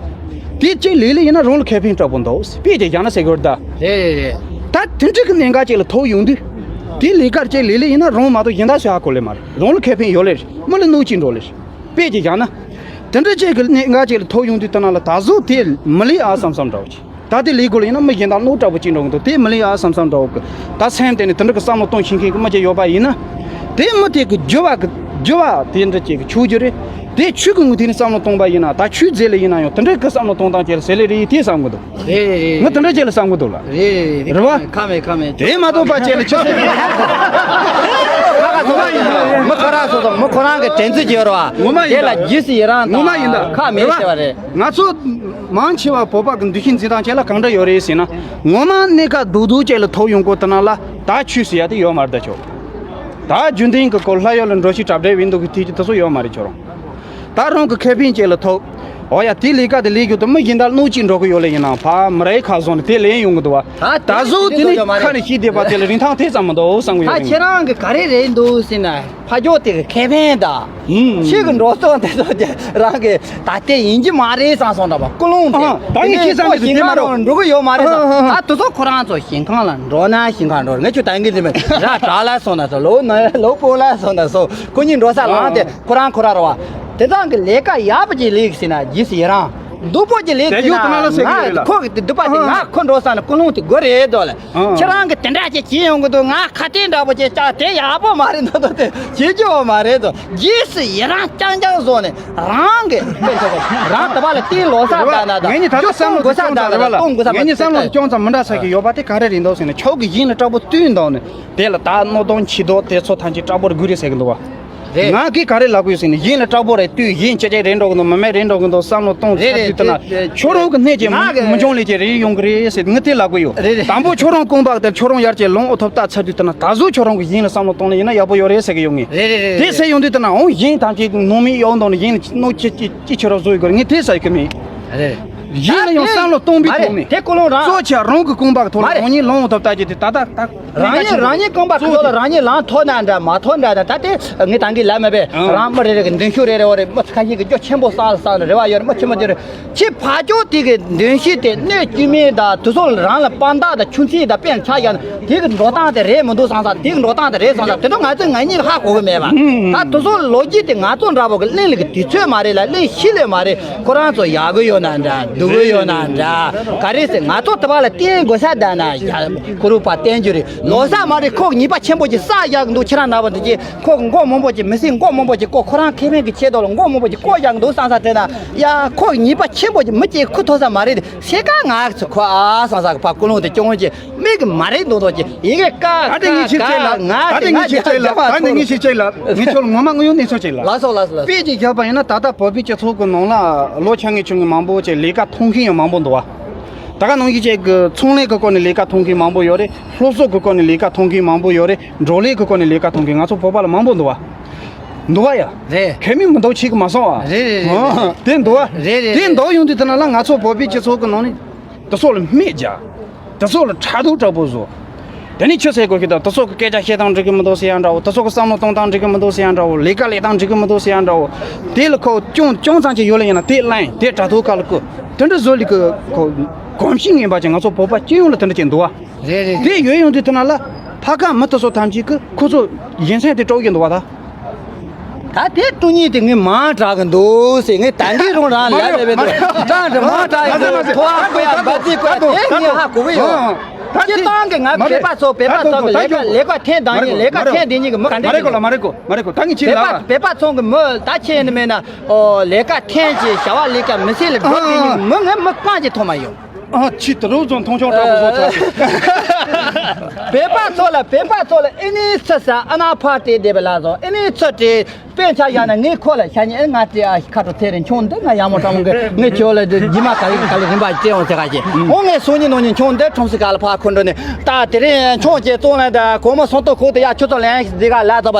དེ་ཅིག་ལས་ལས་ཡིན་ན་རང་ལ་ཁེ་ཕན་དྲག་པོ་འདུག་ཟེར། དཔེ་ཅིག་བཞག་ན་ཟེར་གི་རེད་ད། རེད་རེད་རེད། ད་དེ་འདྲ་གི་གནད་འགག་ཅིག་ལ་ཐུག་ཡོང་དུས། དེ་ལས་ཀ་ཅིག་ལས་ལས་ཡིན་ན་རང་མ་གཏོགས་གཞན་དག་སུས་ཧ་གོ་ལེ་མ་རེད། རང་ལ་ཁེ་ཕན་ཡོད་ལེ་རེད། མི་ལ་གནོད་ཅིག་འགྲོ་ལེ་རེད། དཔེ་ཅིག་བཞག་ན། དེ་འདྲ་ཅིག་གི་གནད་འགག་ཅིག་ལ་ཐུག་ཡོང་དུས་དེ་ན་ལ་ད་གཟོད་དེ་མི་ལས་ཨ་བསམ་བསམ་འདྲ་བོ་ཅིག་ད་དེ་ལས་དགོས་ལ་ཡིན་ན་མི་གཞན་དག་གནོད་དྲག་པོ་ཅིག་འགྲོ་གི་འདུག་དེ་མི་ལས་ཨ་བསམ་བསམ་འདྲ་བོ་གི། ད་སེམས་དེ་ནས་དེ་འདྲ་གི་བསམ་བློ་གཏོང་ཤེས་མཁན་གི་མི་ཅིག་ཡོད་པ་ཡིན་ན། དེ་མི་དེ་གི་འགྱུར་བ་གི་འགྱུར་བ་དེ་འདྲ་ཅིག་གི་ཆོག་རྒྱུ་རེད། དེ་ཆོས་གི་ངོས་ཐད་ནས་བསམ་བློ་གཏོང་པ་ཡིན་ན། ད་ཆོས་རྫས་ལ་ཡིན་ན་ཡང་དེ་འདྲ་གི་བསམ་བློ་གཏོང་སྟངས་ཅིག་ལ་ཟེར་ལེ་རེད་དེ་བསམ་གི་འདུག་རེད་རེད་རེད། ངས་དེ་འདྲ་ཅིག་ལ་བསམ་གི་འདུག་ལ། རེད་རེད་རེད། རེད་བ། ཁ་མེད་ཁ་མེད། དེ་མ་གཏོགས་པ་ཅིག་ལ་ཆི་ཟེར། ཁ་ཁ་ཚོ་མ་ཡིན་ན་མི་ཁ་ར་ཚོ་དང་མི་ཁོ་རང་གི་དྲན་ཚུལ་ཅིག་ཡོད་རེད་བ། ངོ་མ་ཡིན་དེ་ལ་ད། རྗེས་སུ་ཡི་རང་ངོ་མ་ཡིན་ད། དང་ཁ་མེད་རེད་བ། ཟེར་བ་རེད། ང་ཚོ་མང་ཆེ་བ་བོད་པ་གི་འདུ་ཤེས་འཛིན་སྟངས་ཅིག་ལ་གང་འདྲ་ཡོད་རེད་ཟེར་ན། ངོ་མ་གནད་འགག་རྡོག་རྡོག་ཅིག་ལ་ཐུག་ཡོང་གོ་དེ་ན་ལ་ད་ཆོས་ཟེར་ཡ་དེ་ཡོད་མ་རེད་ད་ཆོག་ད་རྒྱུན་ལྡན་གི་སྐོར་ལྷ་ཡུལ་ལ་འགྲོ་ཤེས་གྲབས་འབྲས་བིན་འདུག་གི་དེ་ཅིག་དེ་ཚོ་ཡོད་མ་རེད་ཁྱོད་རང་། ད་རང་གི་ཁེ་ཕན་ཅིག་ལ་ཐུག་འོ་ཡ། དེ་ལས་ཀ་དེ་ལས་རྒྱུ་དེ་མི་གཞན་དག་གནོད་ཅིག་འགྲོ་གི་ཡོད་ལེ་ཡིན་ན་ཕ་མི་རའི་ཁ་བཟུང་ནས་དེ་ལེན་ཡོང་གི་འདུག་བ། ད་ད་གཟོད་དེ་ནི་ཁ་ནས་ཤེས་བསྡད་པ་དེ་ལ་རིན་ཐང་དེ་ཙམ་མི་འདུག་བསམ་གི་ཡོད་ད་རེད། ཁྱེད་རང་གི་ག་རེ་རེད་འདུག་ཟེར་ན། ཕ་ཇོ་དེ་གི་ཁེ་ཕན་དང་། ཨུམ། ཕྱི་གི་འགྲོ་སོང་དེ་ཚོ་དེ་རང་གི་ད་ལྟའི་ཡིན་གྱི་མ་རེད་བསམ་སོང་འདྲ་བ་ཀུན་སློང་དེ། ཨ། ད་ངས་ཤེས་བསམ་གི་དེ་དེ་མ་རེད། འགྲོ་གི་ཡོད་མ་རེད་ད། ཨ། ཨ། ཨ། ད་དེ་ཚོ་ཁོ་རང་ཚོ་ཞིང་ཁམས་ལ་འགྲོ་ན་ཞིང་ཁམས་འགྲོ་ངས་ཁྱོད་ད་ངས་དེ་མེད་ར་དྲག་ལ་སོང་ན་སོ་ལོ་ན་ལོ་པོ་ལ་སོང་ན་སོ་ཁོ་གཉིས་འགྲོ་ས་ལངས་ཏེ་ཨ། ཁོ་རང་ཁོ་རང་རེད་བ། དེ་དག་གི་ལས་ཀ་ཡག་པོ་ཅིག་ལས་ཟེར་ན་རྗེས་སུ་ཡི་རང་། སྡུག་པོ་ཅིག་ལས་དེ་ཡོད་དེ་ན་ང་ཁོ་གི་སྡུག་པ་དེ་ང་ཁོ་འགྲོ་ས་ན་ཀུན་སློང་དེ་དགོས་རེད་དོ་ལ། ཁྱེད་རང་གི་དེ་འདྲ་ཅིག་བྱེད་ཡོང་གི་འདུག་ང་ཁ་གཏད་འདྲ་པོ་ཅིག་བཅག་དེ་ཡག་པོ་མ་རེད་འདུག་དོ་དེ་བྱེད་རྒྱུ་མ་རེད་དོ། རྗེས་སུ་ཡི་རང་རྐྱང་རྐྱང་བཟོ་ནས་རང་གི་རང་དེ་པ་ལ་བརྟེན་ལོ་ས་ད་ན་ད་ངས་ནི་ད་ལྟ་བསམ་བློ་གཏོང་ས་ད་ན་ད་གཏོང་དགོས་ས་ངས་ནི་བསམ་བློ་ཅུང་ཙམ་མི་འདྲ་ས་ཞིག་ཡོད་པ་དེ་ག་རེ་རེད་འདུག་ཟེར་ནས་ཁྱོད་ཀྱི་ཡིན་ལ་དྲག་པོ་བསྟུན་འདུག་ནས་དེ་ལ་ད་གནོད་དོན་ཆེ་དོ་དེ་ཚོ་ཐམས་ཅད་དྲག་པོར་དགོས་རེད་ཟེར་གི་འདུག་བ། རེད། ང་གིས་ག་རེ་ལབ་གི་ཡོད་ཟེར་ན་ཡིན་ལ་དྲག་པོ་རེད་ལྟོས་ཡིན་ཅི་ཅི་རེད་འགྲོ་གི་འདུག་མི་མེད་རེད་འགྲོ་གི་འདུག་བསམ་བློ་གཏོང་རེད་ཚར་དུས་ལྟ་ན་རེད་ཁྱོད་རང་གི་སྣེ་ཀྱི་ང་གི་མི་འཇོང་ལས་ཀྱི་རེད་ཡོང་གི་རེད་ཟེར་ངས་དེ་ལབ་གི་ཡོད། རེད་རེད། དང་པོ་ཁྱོད་རང་རྐང་པ་དེ་ཁྱོད་རང་ཡར་ཀྱི་ལོང་ཨོ་ཐོབ་ལྟ་ཚར་དུས་ལྟ་ན་ད་གཟོད་ཁྱོད་རང་གི་ཡིན་ལ་བསམ་བློ་གཏོང་ལ་ཡིན་ན་ཡག་པོ་ཡོད་རེད་ཟེར་གི་ཡོད་ངས། རེད་རེད་རེད། དེ་ཟེར་ཡོང་དུས་ལྟ་ན་འོང་ཡིན་ཐམས་ཅད་ནོར་མེད་ཡོང་དང་ཡིན་ལ་གནོད་ཅི་ཅི་ཅི་ཆེ་ར་བཟོ་ཡི་གི་རེད་ངས་དེ་ཟེར་གི་མེད། རེད། ཡིན་ལ་ཡང་བསམ་བློ་གཏོང་པའི་ཐོག་ནས་དེ་ཀོ་ལོང་རང་གཙོ་ཆེ་རང་གི་རྐང་པ་གི་ཐོག་ལ་མ་རེད། འོང་ཉིན་ལོང་ཐོབ་ལྟ་ཀྱི་དེ་ད་ད་ད། རང་ཉིད་རང་ཉིད་རྐང་པ་ཁ་ཐོག་ལ་རང་ཉིད་ལངས་ཐོག་ན་འདྲ་མ་ཐོག་འདྲ་ད་ད་དེ་ངས་ད་གིན་ལབ་མེད་པས་ཨང་། རང་མི་རེ་རེ་གི་མདུན་ཤོག་རེ་རེ་བ་རེ་མི་ཁ་ཤས་ཀྱི་སྐྱོ་ཆེན་པོ་བསགས་ལ་བསགས་ནས་རེ་བ་ཡོད་རེད་མི་ཆེན་པོ་ཅི་རེད། ཁྱི་ཕ་ཅོ་དེ་གི་མདུན་ཤོག་དེ་གནོད་སྐྱོན་མེད་ད་དུ་སོ་རང་ལ་དཔང་རྟགས་དང་ཆུ་ཚན་དང་དཔེར་ཆ་བཞག་ན་དེ་གི་འགྲོ་སྟངས་དེ་རེད་མི་འདུག་བསམ་ས་དེ་གི་འགྲོ་སྟངས་དེ་རེད་བསམ་ས་དེ་ཚོ་ང་ཚོས་ང་གཉིས་ལ་ཧ་གོ་གི་མེད་པ། ད་དུ་སོ་ལོ་རྒྱུས་དེ་ང་ཚོ་འདྲ་པོ་གི་གླེང་ལ་གི་དུས་ཚོད་མ་རེད་ལ་གླེང་ཤེས་ལེ་མ་རེད། ཁོ་རང་ཚོ་ཡག་གི་ཡོད་ན་འདྲ་སྡུག་གི་ཡོད་ན་འདྲ་ག་རེ་ཟེར་ང་ཚོ་དེ་བ་ལ་བརྟེན་དགོས་ས་ད་ན་ཁོ་རུ་པ་བསྟན་རྒྱུ་རེད། ལོ་ས་མ་རེད་ཁོ་ཉེས་པ་ཆེན་པོ་ཅིག་བསགས་བཞག་གི་འདུག་ཁྱེད་རང་ན་བ་འདི་ཅིག་ཁོ་མགོ་མང་པོ་ཅིག་མི་སྲིད་མགོ་མང་པོ་ཅིག་ཁོ་ཁོ་རང་ཁེ་ཕན་གི་ཆེད་དུ་ལ་མགོ་མང་པོ་ཅིག་བཀོག་བཞག་གི་འདུག་བསམ་ས་དེ་ན་ཡ་ཁོ་ཉེས་པ་ཆེན་པོ་ཅིག་མི་ཅིག་ཁུ་ཐོག་ས་མ་རེད་དེ་སེ་ཀ་ང་ཚོ་ཁོ་ཨ་བསམ་ས་གི་ཕ་ཀུན་སློང་དེ་སྐྱོང་ཅིག་མིག་གི་མ་རེད་མདོག་མདོག་ཅིག་ཡི་གེ་ཀ་ད་དེ་ངས་ཁྱེད་ཅེས་ལ་ད་དེ་ངས་ཁྱེད་ཅེས་ལ་ད་དེ་ངས་ཁྱེད་ཅེས་ལ་ངས་ཁྱོད་ལ་ངོ་མ་དངོས་ཡོད་གནས་ཚུལ་ཅིག་ལ། ལགས་སོ་ལགས་སོ་ལགས་སོ། དཔེ་ཅིག་བཞག་པ་ཡིན་ན་ད་ལྟ་བོད་པའི་སྤྱི་ཚོགས་ཀྱི་ནང་ལ་ལོ་ཆ་ངེ་ཆུང་ངེ་མང་པོ་ཅིག་ལས་ཀ་མཐོང་མཁན་ཡང་མང་པོ་འདུག་བ། ད་ག་ནང་བཞིན་ཅིག་གི་ཚོང་ལས་ཀྱི་སྐོར་ནས་ལས་ཀ་མཐོང་མཁན་མང་པོ་ཡོད་རེད། སློབ་གསོ་གི་སྐོར་ནས་ལས་ཀ་མཐོང་མཁན་མང་པོ་ཡོད་རེད། འབྲོག་ལས་ཀྱི་སྐོར་ནས་ལས་ཀ་མཐོང་མཁན་ང་ཚོ་བོད་པ་ལ་མང་པོ་འདུག་བ། འདུག་བ་ཡ། རེད། ཁེ་མི་མི་འདུག་ཆིག་གི་མ་སོང་བ། རེད་རེད་རེད། དེ་འདུག་བ། རེད་རེད་དེ་རེད། འདུག་ཡོང་དུས་དེ་ན་ལ་ང་ཚོ་བོད་པའི་སྤྱི་ཚོགས་ཀྱི་ནང་ནས་དེ་ཚོ་ལ་སྨད་རྒྱག་དེ་ཚོ་ལ་ཕྲག་དོག་དྲག་པོ་བཟོ། དེ་ནས་ཆུ་ཟེར་དགོས་ཤེས་དང་དེ་ཚོ་གི་སྐད་ཆ་བཤད་སྟངས་འགྲིག་གི་མི་འདུག་ཟེར་ཡང་འདྲ་བོ། དེ་ཚོ་གི་བསམ་བློ་གཏོང་སྟངས་འགྲིག་གི་མི་འདུག་ཟེར་ཡང་འདྲ་བོ། ལས་ཀ་ལས་སྟངས་འགྲིག་གི་མི་འདུག་ཟེར་ཡང་འདྲ་བོ། དེ་ལ་ཁོ་ཅུང་ཅུང་ཙམ་ཅིག་ཡོད་ལ་ཡིན་ན་དེ་གླེང་དེ་དྲ་ཐོག་ཁ་ལ་བཀོད། དེ་འདྲ་བཟོ་ལི་གི་ཁོ་གོམས་གཤིས་ངན་པ་ཅིག་ང་ཚོ་བོད་པ་སྤྱི་ཡོངས་ལ་དེ་འདྲ་ཅིག་འདུག་བ། རེད་རེད། དེ་ཡོད་ཡོང་དུས་དེ་ན་ལ་ཕ་ཁ་མི་དེ་ཚོ་ཐམས་ཅད་ཀྱི་ཁོ་ཚོ་ཡིན་ཚད་དེ་སྤྲོ་གི་འདུག་བ་ད། ད་དེ་སྤྲོ་ཉིད་དེ་ངས་མང་དྲག་གི་འདུག་ཟེར་ངས་ད་འདི་རུང་རང་ལབ་ཡོད་པས་དེ་ཀྲང་དེ་མང་དྲག་ཡོད་འདུག་ཐོ་བ་བཀོད་ཡ་འབབ་རྩིས་བཀོད་ཡ་དེ་ངས་ཧ་གོ་གི་ཡོད། སྤྱི་བཏང་གི་ང་བོད་པ་ཚོ་བོད་པ་ཚོ་གི་ལས་ཀ་ལས་ཀ་འཐེན་དང་ཡིན་ལས་ཀ་འཐེན་དེ་གཉིས་ཀྱི་མི་ག་འདྲ་ཡིན་མ་རེད་གོ་མ་རེད་གོ་མ་རེད་གོ་མ་རེད་གོ་ད་ངས་ཁྱེད་ལ་བོད་པ་བོད་པ་ཚོ་གི་མི་ད་ཁྱེད་ནི་མེད་ན་ཨོ་ལས་ཀ་འཐེན་ཅིག་བྱ་བ་ལས་ཀ་མི་སེམས་ལ་འབབ་དེ་གཉིས་ཀྱི་མི་ངས་མི་རྐང་ཅིག་མཐོང་མ་ཡོང་། ཨ་ཕྱི་དུ་རུ་ཙམ་མཐོང་ཆོག་དྲག་པོ་བཟོ་ཚར་ཏེ། བོད་པ་ཚོ་ལ་བོད་པ་ཚོ་ལ་ཨེ་ནི་ཚི་ས་ཨ་ན་ཕ་ཏེ་བསྡད་པ་ལ་སོ་ཨེ་ནི་ཚི་ཏེ་དཔེ་ཆ་ཡང་ན་ངས་ཁོ་ལ་ཤ་ཉེ་ཨེ་ང་ཏེ་ཨ་ཁ་དྲོ་ཐེ་རེ་མཆོང་འདི་ང་ཡག་མོ་དྲང་མོ་གི་ངས་ཁྱོད་ལ་འདི་རྗེས་མ་ག་ལེ་ག་ལེ་རིམ་པ་བཅད་འོང་ཟེར་ག་ཅེ་ཨོ་ངས་སོ་ཉི་ནོ་ཉི་མཆོང་འདི་ཁྲོམ་སི་ག་ལ་ཕ་ཁོ་འགྲོ་ནས་ད་དེ་རིང་མཆོང་ཅེ་བཙོང་ལ་ད་གོ་མོ་སོང་ཏོ་ཁོ་དེ་ཡ་ཁྱོད་ཚོ་ལན་ཟི་ག་ལ་ཙ་པ་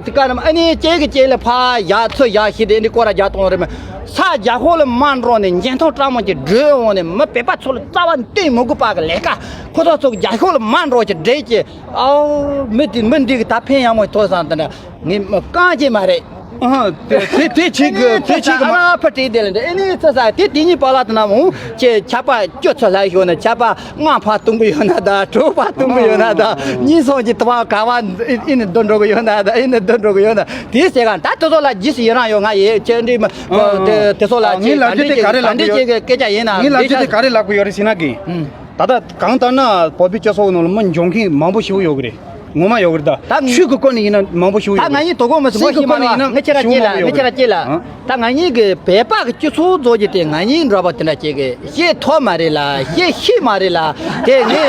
དེ་ག་རམ་ཨ་ནི་ཅེ་གི་ཅེ་ལ་ཕ་ཡ་ཚོ་ཡ་ཤི་དེ་འདི་ཀོ་ར་རྒྱ་གཏོང་རེ་མ། ས་རྒྱ་ཤོག་ལ་མ་འགྲོ་ནས་འཇོན་ཐང་སྤྲང་མོ་གྱི་འགྲོས་འོང་ནས་མི་བོད་པ་ཚོ་ལ་རྩ་བ་བསྟན་མི་དགོས་པ་གི་ལས་ཀ་ཁོ་ཚོ་ཚོ་རྒྱ་ཤོག་ལ་མ་འགྲོ་གྱི་འདྲེ་གྱི་ཨའོ་མི་དེ་མི་འདི་གི་ད་ཕན་ཡང་མོ་ཐོས་སང་དེ་འདྲ་ངས་མི་རྐང་གྱི་མ་རེད། ཨ་དེ་དེ་དེ་ཆིག་གི་དེ་ཆིག་གི་མ་ཨ་ཕ་དྲིས་དེ་ལ་འདྲ་ཨེ་ནི་ཚ་ས་དེ་དེ་གཉིས་པ་ལ་དེ་ན་མོ་ཅེ་ཆ་པ་སྐྱོ་ཚ་ལ་ཤོག་ན་ཆ་པ་ལྔ་ཕ་གཏོང་གི་ཡོད་ན་ད་དྲུག་ཕ་གཏོང་གི་ཡོད་ན་ད་གཉིས་སོང་གྱི་ཏུ་བ་ག་བ་ཨེ་ནི་འདོན་འགྲོ་གི་ཡོད་ན་ད་ཨེ་ནི་འདོན་འགྲོ་གི་ཡོད་ན། དེའི་ཟེར་ག་ད་དེ་ཚོ་ལ་རྗེས་སུ་ཡི་རང་ཡོད་ང་ཡི་ཁྱེད་འདྲི་མི་དེ་དེ་ཚོ་ལ་ངའི་ཅིག་ལབ་རྒྱུ་དེ་ག་རེ་ལབ་གི་ཡོད་རེད། ཅིག་གི་སྐད་ཆ་ཡིན་ན་ངའི་ལབ་རྒྱུ་དེ་ག་རེ་ལབ་གི་ཡོད་རེད་ཟེར་ན་གི་ད་ལྟ་གང་ལྟར་ན་བོད་པའི་སྤྱི་ཚོགས་ནང་ལ་མི་འཇོན་མཁན་མང་པོ་ཞིག་ཡོད་གི་རེད། ངོ་མ་ཡོད་གི་རེད་ད། ད་ཆོས་ཀྱི་སྐོར་ནས་ཡིན་ན་མང་པོ་ཞིག་ཡོད་ད་གི་ང་རེད། གཉིས་དོ་དགོང་མི་སྲིད་སེམས་ཀྱི་སྐོར་ནས་ཡིན་ན་ངས་ཁྱེད་ར་ཞིག་ཅེས་ལ་མང་པོ་ཡོད་ངས་ཁྱེད་ར་གི་ཅེས་ལ་རེད། ད་ང་གཉིས་ཀྱི་བོད་པ་གི་སྤྱི་ཚོགས་རྫོགས་ཀྱི་དེ་ང་གཉིས་འདྲ་པོ་དེ་འདྲ་ཅིག་གི་བཤད་ཐུབ་མ་རེད་ལ་བཤད་ཤེས་མ་རེད་ལ། དེ་ངས་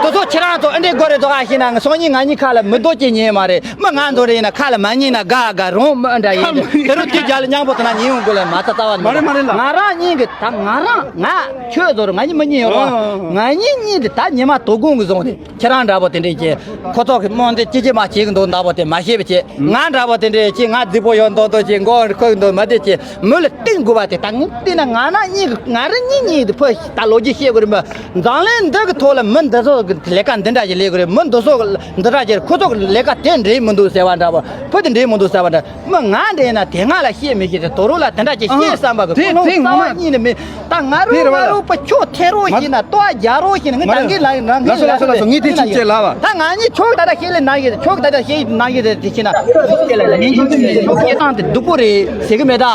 དེ་ཚོ་ཁྱེད་རང་ཚོ་ཨེ་འདྲས་དགོས་རེད་དོ་ཨ་ཤེས་ན་ང་སང་ཉིན་ང་གཉིས་ཁ་ལ་མི་རྡོ་ཅིག་ཉན་མ་རེད། མི་ང་ཚོ་རེད་ཡིན་ན་ཁ་ལ་མ་ཉན་ན་དགའ་དགའ་རང་མི་ཨེ་འདྲ་ཡིན་དེ་རུ་དེ་རྒྱ་ལ་མཉམ་པོ་དེ་ན་ཉན་ཡོང་དགོས་ལ་མ་ཚ་ཚ་བ་མ་རེད་མ་རེད་ལ། ང་རང་གཉིས་ཀྱི་ད་ང་རང་ང་ཁྱོད་ཚོ་རུ་ང་གཉིས་མི་གཉིས་ཡོད་རོ། ང་གཉིས་གཉིས་དེ་ད་ཉི་མ་དོ་དགོང་གི་བཟུང་དེ། ཁྱེད་རང་འདྲ་པོ་དེ་འདྲས་ཀྱི་ཁོ་ཚོ་གི་རྨོངས་དེ་ཅི་ཅི་མ་བྱེད་གི་འདུག་འདྲ་པོ་དེ་མ་ཤེས་པ་བྱེད། ང་འདྲ་པོ་དེ་འདྲས་ཀྱི་ང་རྫིག་པོ་ཡོད་མདོག་མདོག་ཅིག་མགོ་ཁོག་གི་འདུག་མ་བདེ་ཅིག་མི་ལ་བསྟུན་དགོས་པ་དེ་ད་ངས་བལྟས་ན་ང་རང་གཉིས་ཀྱི་ང་རང་གཉིས་གཉིས་དེ་ཕོ་ད་ལོ་རྒྱུས་བཤད་དགོས་རེད་མོད། འཛམ་གླིང་འདི་གི་ཐོག་ལ་མི་འདི་ཚོ་གི་ལས་ཀ་འདི་འདྲ་ཞིག་ལས་དགོས་རེད། མི་འདི་ཚོ་གི་འདི་འདྲ་ཞིག་ཁོ་ཚོ་གི་ལས་ཀ་དེ་འགྲིག་མི་འདུག་ཟེར་བ་འདྲ་པོ་ཕོ་དེ་འགྲིག་མི་འདུག་ཟེར་བ་འདྲ། མི་ང་འདྲེ་ན་དེ་ང་ལ་བཤད་མི་ཤེས་ཏེ་དོ་རུ་ལ་དེ་འདྲ་ཅིག་བཤད་བསམ་པ་གི་ཀུན་སློང་རྩ་བ་ཉིད་ནས་མེད། ད་ང་རུ་ང་རུ་པ་ཁྱོད་ཐེ་རོ་ཞིག་ན་ལྟོ་རྒྱ་རོ་ཞིག་ན་ངི་ད་གིན་ལ་རང་གི་ལ་ལ་སོ་ངི་དེ་ཅིག་ཅེ་ལ་བ། ད་ང་ ཨ་ནི་ཁྱོད་ད་ལྟ་ཤེས་ལེ་ན་ཡི་ཁྱོད་ད་ལྟ་ཤེས་ན་ཡི་དེ་ཤེས་ན་ཁྱོད་སྐད་ལ་ཉན་གྱི་ཁྱོད་སྐད་སྟངས་དེ་སྡུག་པོ་རེད་ཟེར་གི་མེད་ད།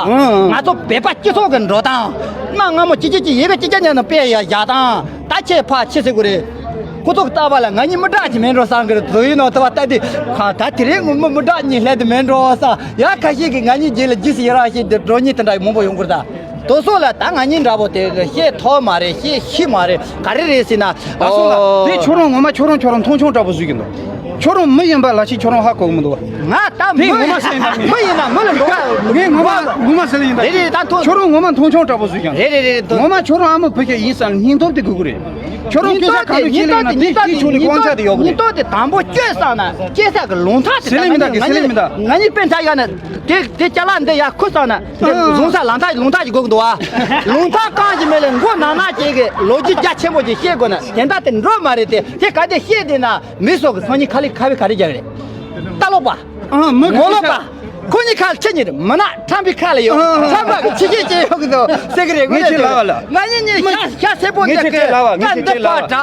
ང་ཚོ་བོད་པ་སྤྱི་ཚོགས་ཀྱི་འགྲོ་སྟངས་ན་སྔ་མོ་ཅི་ཅི་ཅི་ཡི་གེ་ཅི་ཅི་ཉན་ན་དཔེ་ཡ་བཞག་སྟངས་ད་ཆེ་ཕ་ཆེ་ཟེར་གི་རེད། ཁོ་ཚོ་ལྟ་བ་ལ་ང་གཉིས་མི་དྲག་ཅིག་མེད་འགྲོ་བསམ་གི་རེད། དུ་ཡིན་ནོ་དུ་བ་ལྟ་དུས་ཁ་ད་དེ་རིང་ངོ་མི་མི་དྲག་གཉིས་སླེབས་དུ་མེད་འགྲོ་བསམ། ཡ་ཁ་ཤས་ཀྱིས་ང་གཉིས་རྗེས་ལ་རྗེས་སུ་ཡི་རང་བྱེད་དུ་འགྲོ་གཉིས་དེ་འདྲ་མང་པོ་ཡོང་གི་རེད་ད། དོ་སོ་ལ་ད་ང་གཉིས་འདྲ་པོ་དེ་བཤད་ཐོག་མ་རེད། བཤད་ཤི་མ་རེད། ག་རེ་རེད་ཟེར་ན། ཨ་སོ་ལ་ཨོ། དེ་ཁྱོད་རང་ངོ་མ་ཁྱོད་རང་ཁྱོད་རང་མཐོང་ཆུང་འདྲ་པོ་བཟོས་ཀྱི་འདུག་ཁྱོད་རང་མི་ཡིན་པ་ལ་ཞིག་ཁྱོད་རང་ཧ་གོ་གི་མི་འདུག་ང་ད་དེ་མི་ངོ་མ་ཟེར་ཡིན་ད་ངས། མི་ཡིན་ན་མི་ལ་འགྲོ་བ། ངས་ངོ་མ་ངོ་མ་ཟེར་ཡིན་ད། རེད་རེད་ད་ཐོ། ཁྱོད་རང་ངོ་མ་མཐོང་ཆུང་འདྲ་པོ་བཟོས་ཀྱང་། རེད་རེད་རེད་ཐོ། ངོ་མ་ཁྱོད་རང་ཨ་མ་བུ་སྐྱེ་ཡིན་ས་ལ་སྙིང་སྟོབས་དེ་དགོས་ཀྱི་རེད། ཁྱོད་རང་སྐྱེ་ས་གང་དུ་སྐྱེས་ལེགས་ན་དེ་སྐྱེས་ཆུང་ནས་དབང་ཆ་དེ་ཡོད་གི་རེད། སྙིང་སྟོབས་དེ་དང་པོ་སྐྱོད་བསམ་ན་སྐྱེ་ས་གི་ལུང་ཐག་དེ་ཟེར་ལེ་མི་ད་གི་ཟེར་ལེ་མི་ད། ང་གཉིས་དཔེ་མཐའ་ཡག་ན་དེ་དེ་ཅ་ལག་འདི་ཡར་ཁུར་བསམ་ན། དེ་བཟུང་ས་ལམ་ཐག་ལུང་ཐག་ཅིག་དགོས་ཀྱི་འདུག་ཨ། ལུང་ཐག་རྐང་ཅིག་མེད་ལ་མགོ་ནག་ནག་ཅིག་གི་ལོ་རྒྱུས་རྒྱ་ཆེན་པོ་ཅིག་བཤད་དགོས་ན་དེ་འདྲ་དེ་འགྲོ་མ་རེད་དེ། དེ་ག་དེ་བཤད་དེ་ན་མི་སོགས་ཀྱི་སང་ཉིན་ཁ་ལི་ཁ་བའི་ག་རེ་རྒྱག་རེད། ལྟ་ལོག་པ། ཨ་མི་ངོ་ལོག་པ། ཁོ་གཉིས་ཁ་ལ་ཁྱི་གཉིས་རེད་མི་ནག་ཁྲམ་པའི་ཁ་ལ་ཡོད། ཨ་ཁྲམ་པ་གི་ཁྱི་ཁྱི་སྐྱེ་ཡོད་གི་འདུག་ཟེར་གི་རེད། ངས་ཁྱི་ལབ་པ་ལ། ང་གཉིས་གཉིས་ཤ་ཤ་སེར་པོ་ངས་འདི་ཁྱི་གི་ཁྱི་ལབ་པ་ངས་ཁྱི་ཁྱི་ལབ་པ།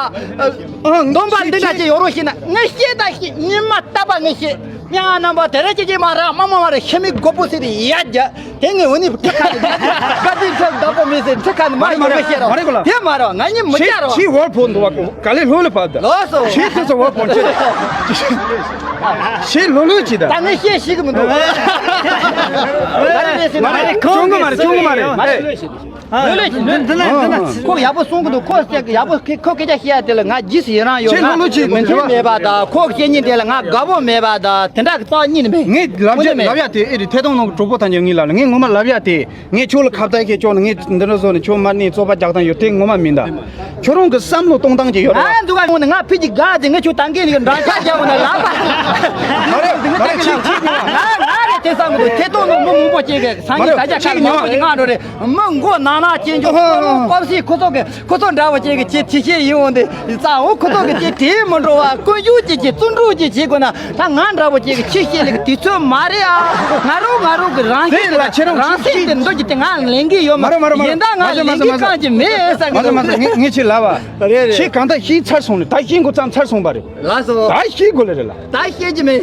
ཨ་འདོམ་པ་འདི་འདྲ་ཅིག་ཡོད་རོགས་ཤིག་ན་ངས་ཤེས་ད་ཤེས་ཉི་མ་ལྟ་བ་ངས་ཤེས། མྱང་རྣམ་པ་དེ་རེ་ཅི་ཅི་མ་ར་མ་མ་མ་རེ་ཤི་མི་མགོ་པོ་སི་རི་ཡ་རྒྱ་དེ་ངས་འོ་ནི་ཁྲི་ཁ་ནི་རྒྱ་ཀ་ཏི་ཁྲི་བདག་པོ་མི་སྲིད་ཁྲི་ཁ་ནི་མ་ཡོང་མི་ཤེས་རོ། མ་རེད་གོ་ལ། དེ་མ་རོ་ང་གཉིས་མི་བྱ་རོ། ཆི་བོར་ཕོན་འདུག་བ་ག་ལེ་ལྷོད་ལེ་བབ་ད། ལོ་སོ། ཆི་ཐུ་སོ་བོར་ཕོན་ཆི། ཆི་ལྷོད་ལྷོད་ཅི་ད། ད་ངས་བཤད་ཤེས་གི་མི་འདུག་མ་རེད་མ་རེད་ཁོང་གི་མ་རེད་ཁོང་གི་མ་རེད། མ་རེད། འདི་ལ་འདི་ལ་ཁོ་ཡག་པོ་གསུང་གི་འདུག་ཁོ་སྐད་ཡག་པོ་ཁོ་སྐད་ཆ་བཤད་ཡ་དེ་ལ་ང་རྗེས་སུ་ཡི་རང་ཡོད་ན་མི་མཐུན་མེད་པ་དང་ཁོ་བཤད་ཉིན་དེ་ལ་ང་དགའ་པོ་མེད་པ་དང་དེ་འདྲ་གི་རྩ་བ་ཉིད་ནས་མེད། ངས་ལབ་རྒྱུ་ལབ་ཡ་དེ་ཨེ་རེད། ཐད་གཏོང་ནང་གྲོགས་པོ་ཐམས་ཅད་ངས་ལབ་ལ་ངས་ངོ་མ་ལབ་ཡ་དེ་ངས་ཁྱོད་ལ་ཁ་བརྡ་བྱེད་ཆོག་ན་ངས་འདི་འདྲ་བཟོ་ནས་ཁྱོད་མར་ནས་རྩོད་པ་རྒྱག་སྟངས་ཡོད་དེ་ངོ་མ་མིན་ད། ཁྱོད་རང་གི་བསམ་བློ་གཏོང་སྟངས་ཀྱི་ཡོད་རེད་བ། ཨ་འདུག་ག་ང་ཕི་ཅིག་དགའ་ཟེར་ངས་ཁྱོད་ད་གིན་ནས་འདྲ་ཆགས་རྒྱག་འོང་ན་ལབ་པ། མ་རེད་མ་རེད་ཁྱེད་ཁྱེད་ཉོ་ང་ང་རེད་དེ་བསམ་གི་འདུག་ཐད་གཏོང་ནང་མི་མང་པོ་ཅིག་གིས་སང་ཉིན་ད་ཆ་ཁ་ལ་མང་པོ་ཅིག་ང་འགྲོ་རེད། མི་མགོ་ནག་ནག་ཅན་ཅོ་ཁོ་རང་སྐབས་སུ་ཁོ་ཚོ་གི་ཁོ་ཚོ་འདྲ་བོ་ཅན་གི་ཅི་ཅི་ཤེས་ཡིན་འོང་དེ་ཙང་འོ་ཁོ་ཚོ་གི་ཅི་དེ་མི་འགྲོ་བ་ཀུན་སྤྱོད་ཅི་ཅི་བརྩོན་འགྲུས་ཅི་བྱེད་དགོས་ན་ད་ང་འདྲ་བོ་ཅན་གི་ཅི་ཤེས་ལེགས་དུས་ཚོད་མ་རེད་ཨ། ང་རང་ང་རང་གི་རང་བཞིན་དེ་ལ་ཁྱེད་རང་རང་བཞིན་དེ་འདོད་ཀྱི་དེ་ང་ལེན་གི་ཡོད་མ་མ་རེད་མ་རེད་ཡིན་ད་ང་མ་རེད་ལེན་གི་མ་རེད་གང་ཅི་མེད་ས་གི་མ་རེད་མ་རེད་ངས་ངས་ཁྱེད་ལབ་པ་རེད་རེད་ཁྱེད་གང་ལྟར་ཤེས་ཚར་སོང་ནས་ད་ཤེས་འགོ་བརྩམས་ཚར་སོང་པ་རེད། ལགས་སོ། ད་ཤེས་དགོས་ལེ་རེད་ལ། ད་ཤེས་ཀྱི་མེད།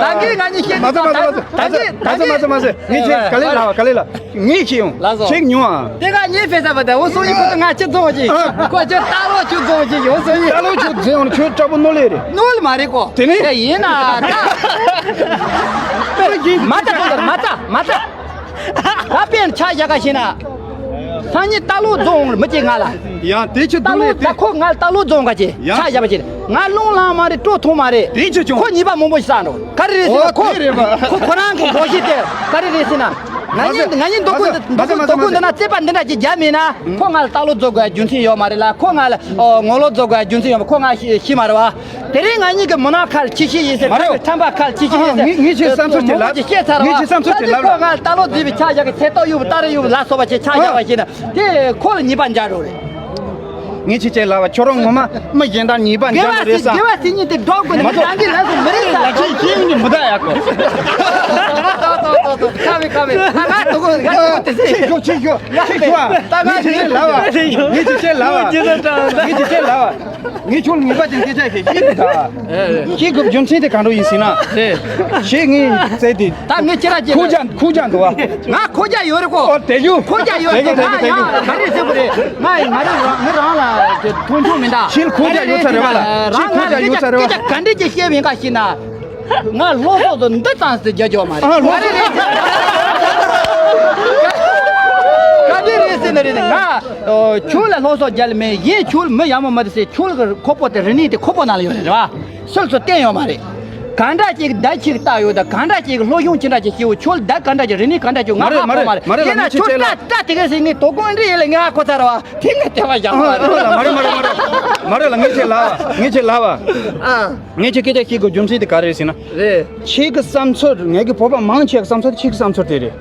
ད་གིན་ང་གཉིས་ཤེས་མ་ཟེར་མ་ཟེར་མ་ཟེར་ད་གིན་ད་གིན་མ་ཟེར་མ་ཟེར་ངས་ཁྱེད་ག་ལེ་ལ་བ་ག་ལེ་ལ་ངས་ཤེས་ཡོང་ལགས་སོ། ཤེས་མྱོང་ཨ། དེ་ག་ངས་ཕེ་ས་པ་ད་འོ་སོ་ཡི་ཁོ་ཚོ་ང་ཁྱེད་ཚོ་ཅི་ཁོ་ཁྱེད་ལྟ་ལོ་ཁྱོད་ཚོ་ཅི་ཡོ་སོ་ཡི་ལྟ་ལོ་ཁྱོད་ཚེ་ཡོང་ཁྱོད་སྐྲ་པོ་རྣོ་ལེ་རེད། རྣོ་ལེ་མ་རེད་གོ་དེ་ནི་དེ་ཡིན་ན་ད་མ་ད་མ་ད་མ་ད། ད་དཔེར་ཆ་བཞག་ག་ཤེ་ན། སང་ཉིན་ལྟ་ལོག་རྫོང་མི་གཅིག་ང་ལ། ཡང་དེ་ཆུ་ལྟ་ལོག་ད་ཁོ་ང་ལྟ་ལོག་རྫོང་ག་ཅེ་ཡང་ཆ་བཞག་པ་ཅེ་ང་རླུང་ལངས་མ་རེད་སྤྲོ་ཐུང་མ་རེད། དེ་ཆུ་ཆུང་ཁོ་ཉིས་པ་མང་པོ་ཞིག་ས་འགྲོ་ག་རེ་རེད་ཟེར་ན་ཨོ་ཁོ་དེ་རེད་པ། ཁོ་ཁོ་རང་གི་འགོག་གཞི་དེ་ག་རེ་རེད་ཟེར་ན། ང་གཉིས་ང་གཉིས་འདུག་གོ་འདུག་གོ་འདི་ན་རྩེད་པ་འདི་འདྲ་ཅིག་རྒྱབ་མེད་ན་ཁོ་ང་ལ་ལྟ་ལོག་རྫོགས་དགོས་རྒྱུ་མཚན་ཡོད་མ་རེད་ལ་ཁོ་ང་ལ་ངོ་ལོག་རྫོགས་དགོས་རྒྱུ་མཚན་ཡོད་མ་ཁོ་ང་ཤི་མ་རེད་བ། དེ་རིང་ང་གཉིས་ཀྱི་མི་ནག་ཁ་ལ་ཁྱི་ཤི་ཡིན་ཟེར། མ་རེད། ཁྲམ་པ་ཁ་ལ་ཁྱི་ཤི་ཡིན་ཟེར། ངས་ངས་ཁྱེད་བསམ་ཚུལ་དེ་ལབ། ངས་ཁྱེད་བསམ་ཚུལ་དེ་ལབ་ལ། ཁོ་ང་ལྟ་ལོག་བཟོས་པའི་ཆ་བཞག་གི་ཚེ་ཏོག་གཡུག་པ་སྟ་རེ་གཡུག་པ་ལ་སོགས་པ་ཆེ་ཆ་བཞག་པ་ཤེས་ན་དེ་ཁོ་ལ་ཉེས་པ་འཇལ་རོགས་རེད། ངས་ཁྱེད་ཅེས་ལབ་པ་ཁྱོད་རང་ངོ་མ་མི་གཞན་དག་ཉེས་པ་འཇལ་རོགས་རེད་བསམ། དགེ་བ་སྲིད་ཉིན་དེ་འགྲོགས་དགོས་ནས་མི་ཚང་གི་ལས་སུ་མི་རིགས་ལ་ཁྱེད་ཁྱེད་ནི་མི་ད་ཡག་གོ་ཁ་བའི་ཁ་བའི་ཁ་ཁ་དུ་གོ་ཁ་དུ་གོ་དེ་སེ། ཁྱེད་ཁྱོད་ཁྱེད་ཁྱོད་ཁྱེད་ཁྱོད་ངས་ཁྱེད་ཅེས་ལབ་པ་ངས་ཁྱེད་ཅེས་ལབ་པ་ངས་ཁྱེད་ཅེས་ལབ་པ། ངས་ཁྱོད་ལ་ངེས་པ་ཅན་སྐད་ཆ་ཞིག་བཤད་ཀྱི་ད། ཤེས་དགོས་རྒྱུ་མཚན་དེ་གང་འདྲ་ཡིན་ཟེར་ན། རེད། ཞེས་ངས་བཙལ་ཏེ། ད་ངས་ཁྱེད་རང་ཅེས་ཁོག་རྒྱ་ཁོག་རྒྱ་འདུག་བ། ང་ཁོག་རྒྱ་ཡོད་རེད་གོ། ཨོ་དེ་རྒྱུ། ཁོག་རྒྱ་ཡོད་དེ་རྒྱུ་དེ་རྒྱུ་དེ་རྒྱུ། ང་ཡང་ག་རེ་ཟེར་དགོས་རེད། ང་ང་རང་ང་རང་ལ་མཐོང་ཆུང་མི་འདྲ། ཤེས་ཁོག་རྒྱ་ཡོད་ཚར་རེད་བ་ལ། ཤེས་ཁོག་རྒྱ་ཡོད་ཚར་རེད་བ། སྐད་ཆ་ག་འདྲ་ཅིག་བཤད་པ་ཡིན་ག་ཞེ་ན། ང་སློབ་གསོ་དང་འདི་ཙམ་ཞིག་རྒྱག་རྒྱུ་མ་རེད། ཨ་སློབ་གསོ། ག་འདི་རེད་ཟེར་ནི་རེད་ནི་ང་། ཁྱོད་ལ་སློབ་གསོ་རྒྱག་ལ་མེད་ཡིན་ཁྱོད་མི་ཡག་མོ་མ་རེད་ཟེར་ཁྱོད་ཀྱི་ཁོག་པ་དེ་རིག་གནས་དེ་ཁོག་པ་ནང་ལ་ཡོད་རེད་རེད་བ། སུས་སུ་བསྟན་ཡོད་མ་རེད། གང་འདྲ་ཅིག་ཟླ་གཅིག་ལྟ་ཡོད་ད་གང་འདྲ་ཅིག་སློབ་སྦྱོང་ཅི་འདྲ་ཅིག་བྱེད་འོ་ཁྱོད་ཟླ་གང་འདྲ་ཅིག་རིག་གནས་གང་འདྲ་ཅིག་ང་ཧ་གོ་མ་རེད། མ་རེད་ཡིན་ན་ཁྱོད་སྐྲ་སྐྲ་དེ་ག་ཟེར་ངས་དོ་དགོང་འདྲི་ཡིན་ལ་ངས་ཧ་གོ་ཚར་བ་དེ་ངས་བལྟས་པ་བཞག་པ་རེད། མ་རེད་མ་རེད་མ་རེད་མ་རེད་ལ་ངས་ཁྱེད་ལབ་པ་ངས་ཁྱེད་ལབ་པ། ཨ། ངས་ཁྱེད་སྐད་ཆ་བཤད་དགོས་རྒྱུ་མཚན་དེ་ག་རེ་རེད་ཟེར་ན། རེད། ཁྱེད་ཀྱི་བསམ་ཚུལ་ངས་ཀྱི་བོད་པ་མང་ཆེ་གི་བསམ་ཚུལ་ཁྱེད་ཀྱི་བསམ་ཚུལ་དེ་རེད།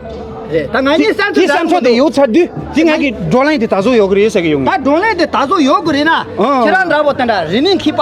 རེད་ད་ང་གཉིས་བསམ་ཚུལ་ཁྱེད་བསམ་ཚུལ་དེ་ཡོད་ཚར་དུས་དེ་ངས་ཀྱི་བགྲོ་གླེང་དེ་ད་གཟོད་ཡོད་གི་རེད་ཟེར་གི་ཡོང་ད་ངས། བགྲོ་གླེང་དེ་ད་གཟོད་ཡོད་གི་རེད་ན། ཨང་། ཁྱེད་རང་འདྲ་པོ་དེ་འདྲ་རིག་གནས་མཁས་པ།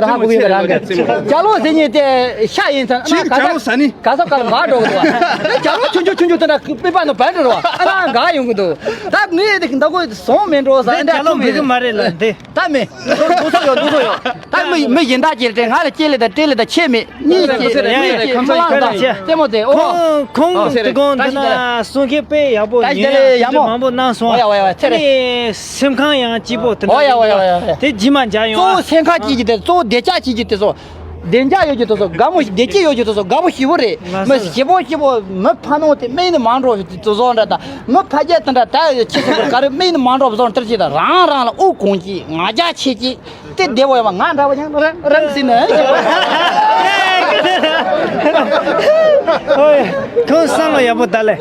ཡོད་རང་གུག་ཡོད་རང་གི་ཅ་ལོ་ཟེར་ཉིན་དེ་ཤ་ཡིན་ཚན་ཨ་ཅིག་ཅ་ལོ་ཟ་ནི། ག་ས་ག་ལ་འགག་འགྲོ་གི་འདུག་ཨ་ཅ་ལོ་ཆུང་ཆུང་ཆུང་ཆུང་དེ་འདྲ་པི་པ་ནོ་བན་འགྲོ་རོ་ཨ་ན་འགག་ཡོང་གི་འདུག་ད་ངས་དེ་འདྲ་གོ་སོང་མེད་འགྲོ་ཟ་འདྲ་ཅ་ལོ་མི་གི་མ་རེད་ལ་འདི། ད་མེད། འདུག་སོ་ཡོད་འདུག་སོ་ཡོད། ད་མི་མི་གཞན་དག་ཅིག་དྲན་ང་ལ་ཅི་ལེ་ད་ཏྲེ་ལེ་ད་ཆེ་མེད་གཉིས་ཀྱི་ཡ་ཡ་མི་ཡ་ཀྱི་ཁམས་མི་ལངས་ད་ལྟད་མོ་དེ་ཨོ། ཁོང་ཁོང་ཨོ་ཟེར་དུ་གོང་ད་ད་ཞིག་ད་ལ་གསུང་མཁན་དཔེ་ཡག་པོ་ད་ཞིག་ཡིན་ད་ལ་ཡང་ཡ་མོ་མང་པོ་གནང་སོང་ཨོ་ཡ་ཨོ་ཡ་ཨོ་ཡ་ཚེ་རེ་ཨ་ནི་སེམས་ཁམས་ཡང་སྐྱིད་པོ་དེ་ཨོ་ཡ་ཨོ་ཡ་ཨོ་ཡ་ཨོ་ཡ་དེ་ཇི་མ་འཇག་ཡོང་ཨ། གཙོ་བོ་སེམས་ཁམས་སྐྱིད་ཀྱི་དེ་གཙོ་བོ་བདེ་ལྕག་སྐྱིད་ཀྱི་དེ་ཚོ། བདེ་འཇགས་ཡོད་ཀྱི་དེ་ཚོ་དགའ་མོ་བདེ་སྐྱིད་ཡོད་ཀྱི་དེ་ཚོ་དགའ་པོ་ཞེ་པོ་རེད། མི་ཞེ་པོ་ཞེ་པོ་མི་ཕ་ནོ་དེ་སྨན་ནི་མང་འགྲོ་དེ་ཚོ་འདྲ་དང་མི་ཕ་རྒྱལ་དེ་འདྲ་ད་ཁྱི་ཚོ་ག་རེ་སྨན་ནི་མང་འགྲོ་བཟོ་འདྲ་ཅིག་དང་རང་རང་ལ་དབུགས་གོང་ཅིག་ང་རྒྱ་ཆེ་ཅིག་དེ་བདེ་བོ་ཡོད་པ་ང་འདྲ་བ་ཡང་རང་རང་ཟིན་ནས། ཁོང་བསམ་བློ་ཡག་པོ་ད་ལེ།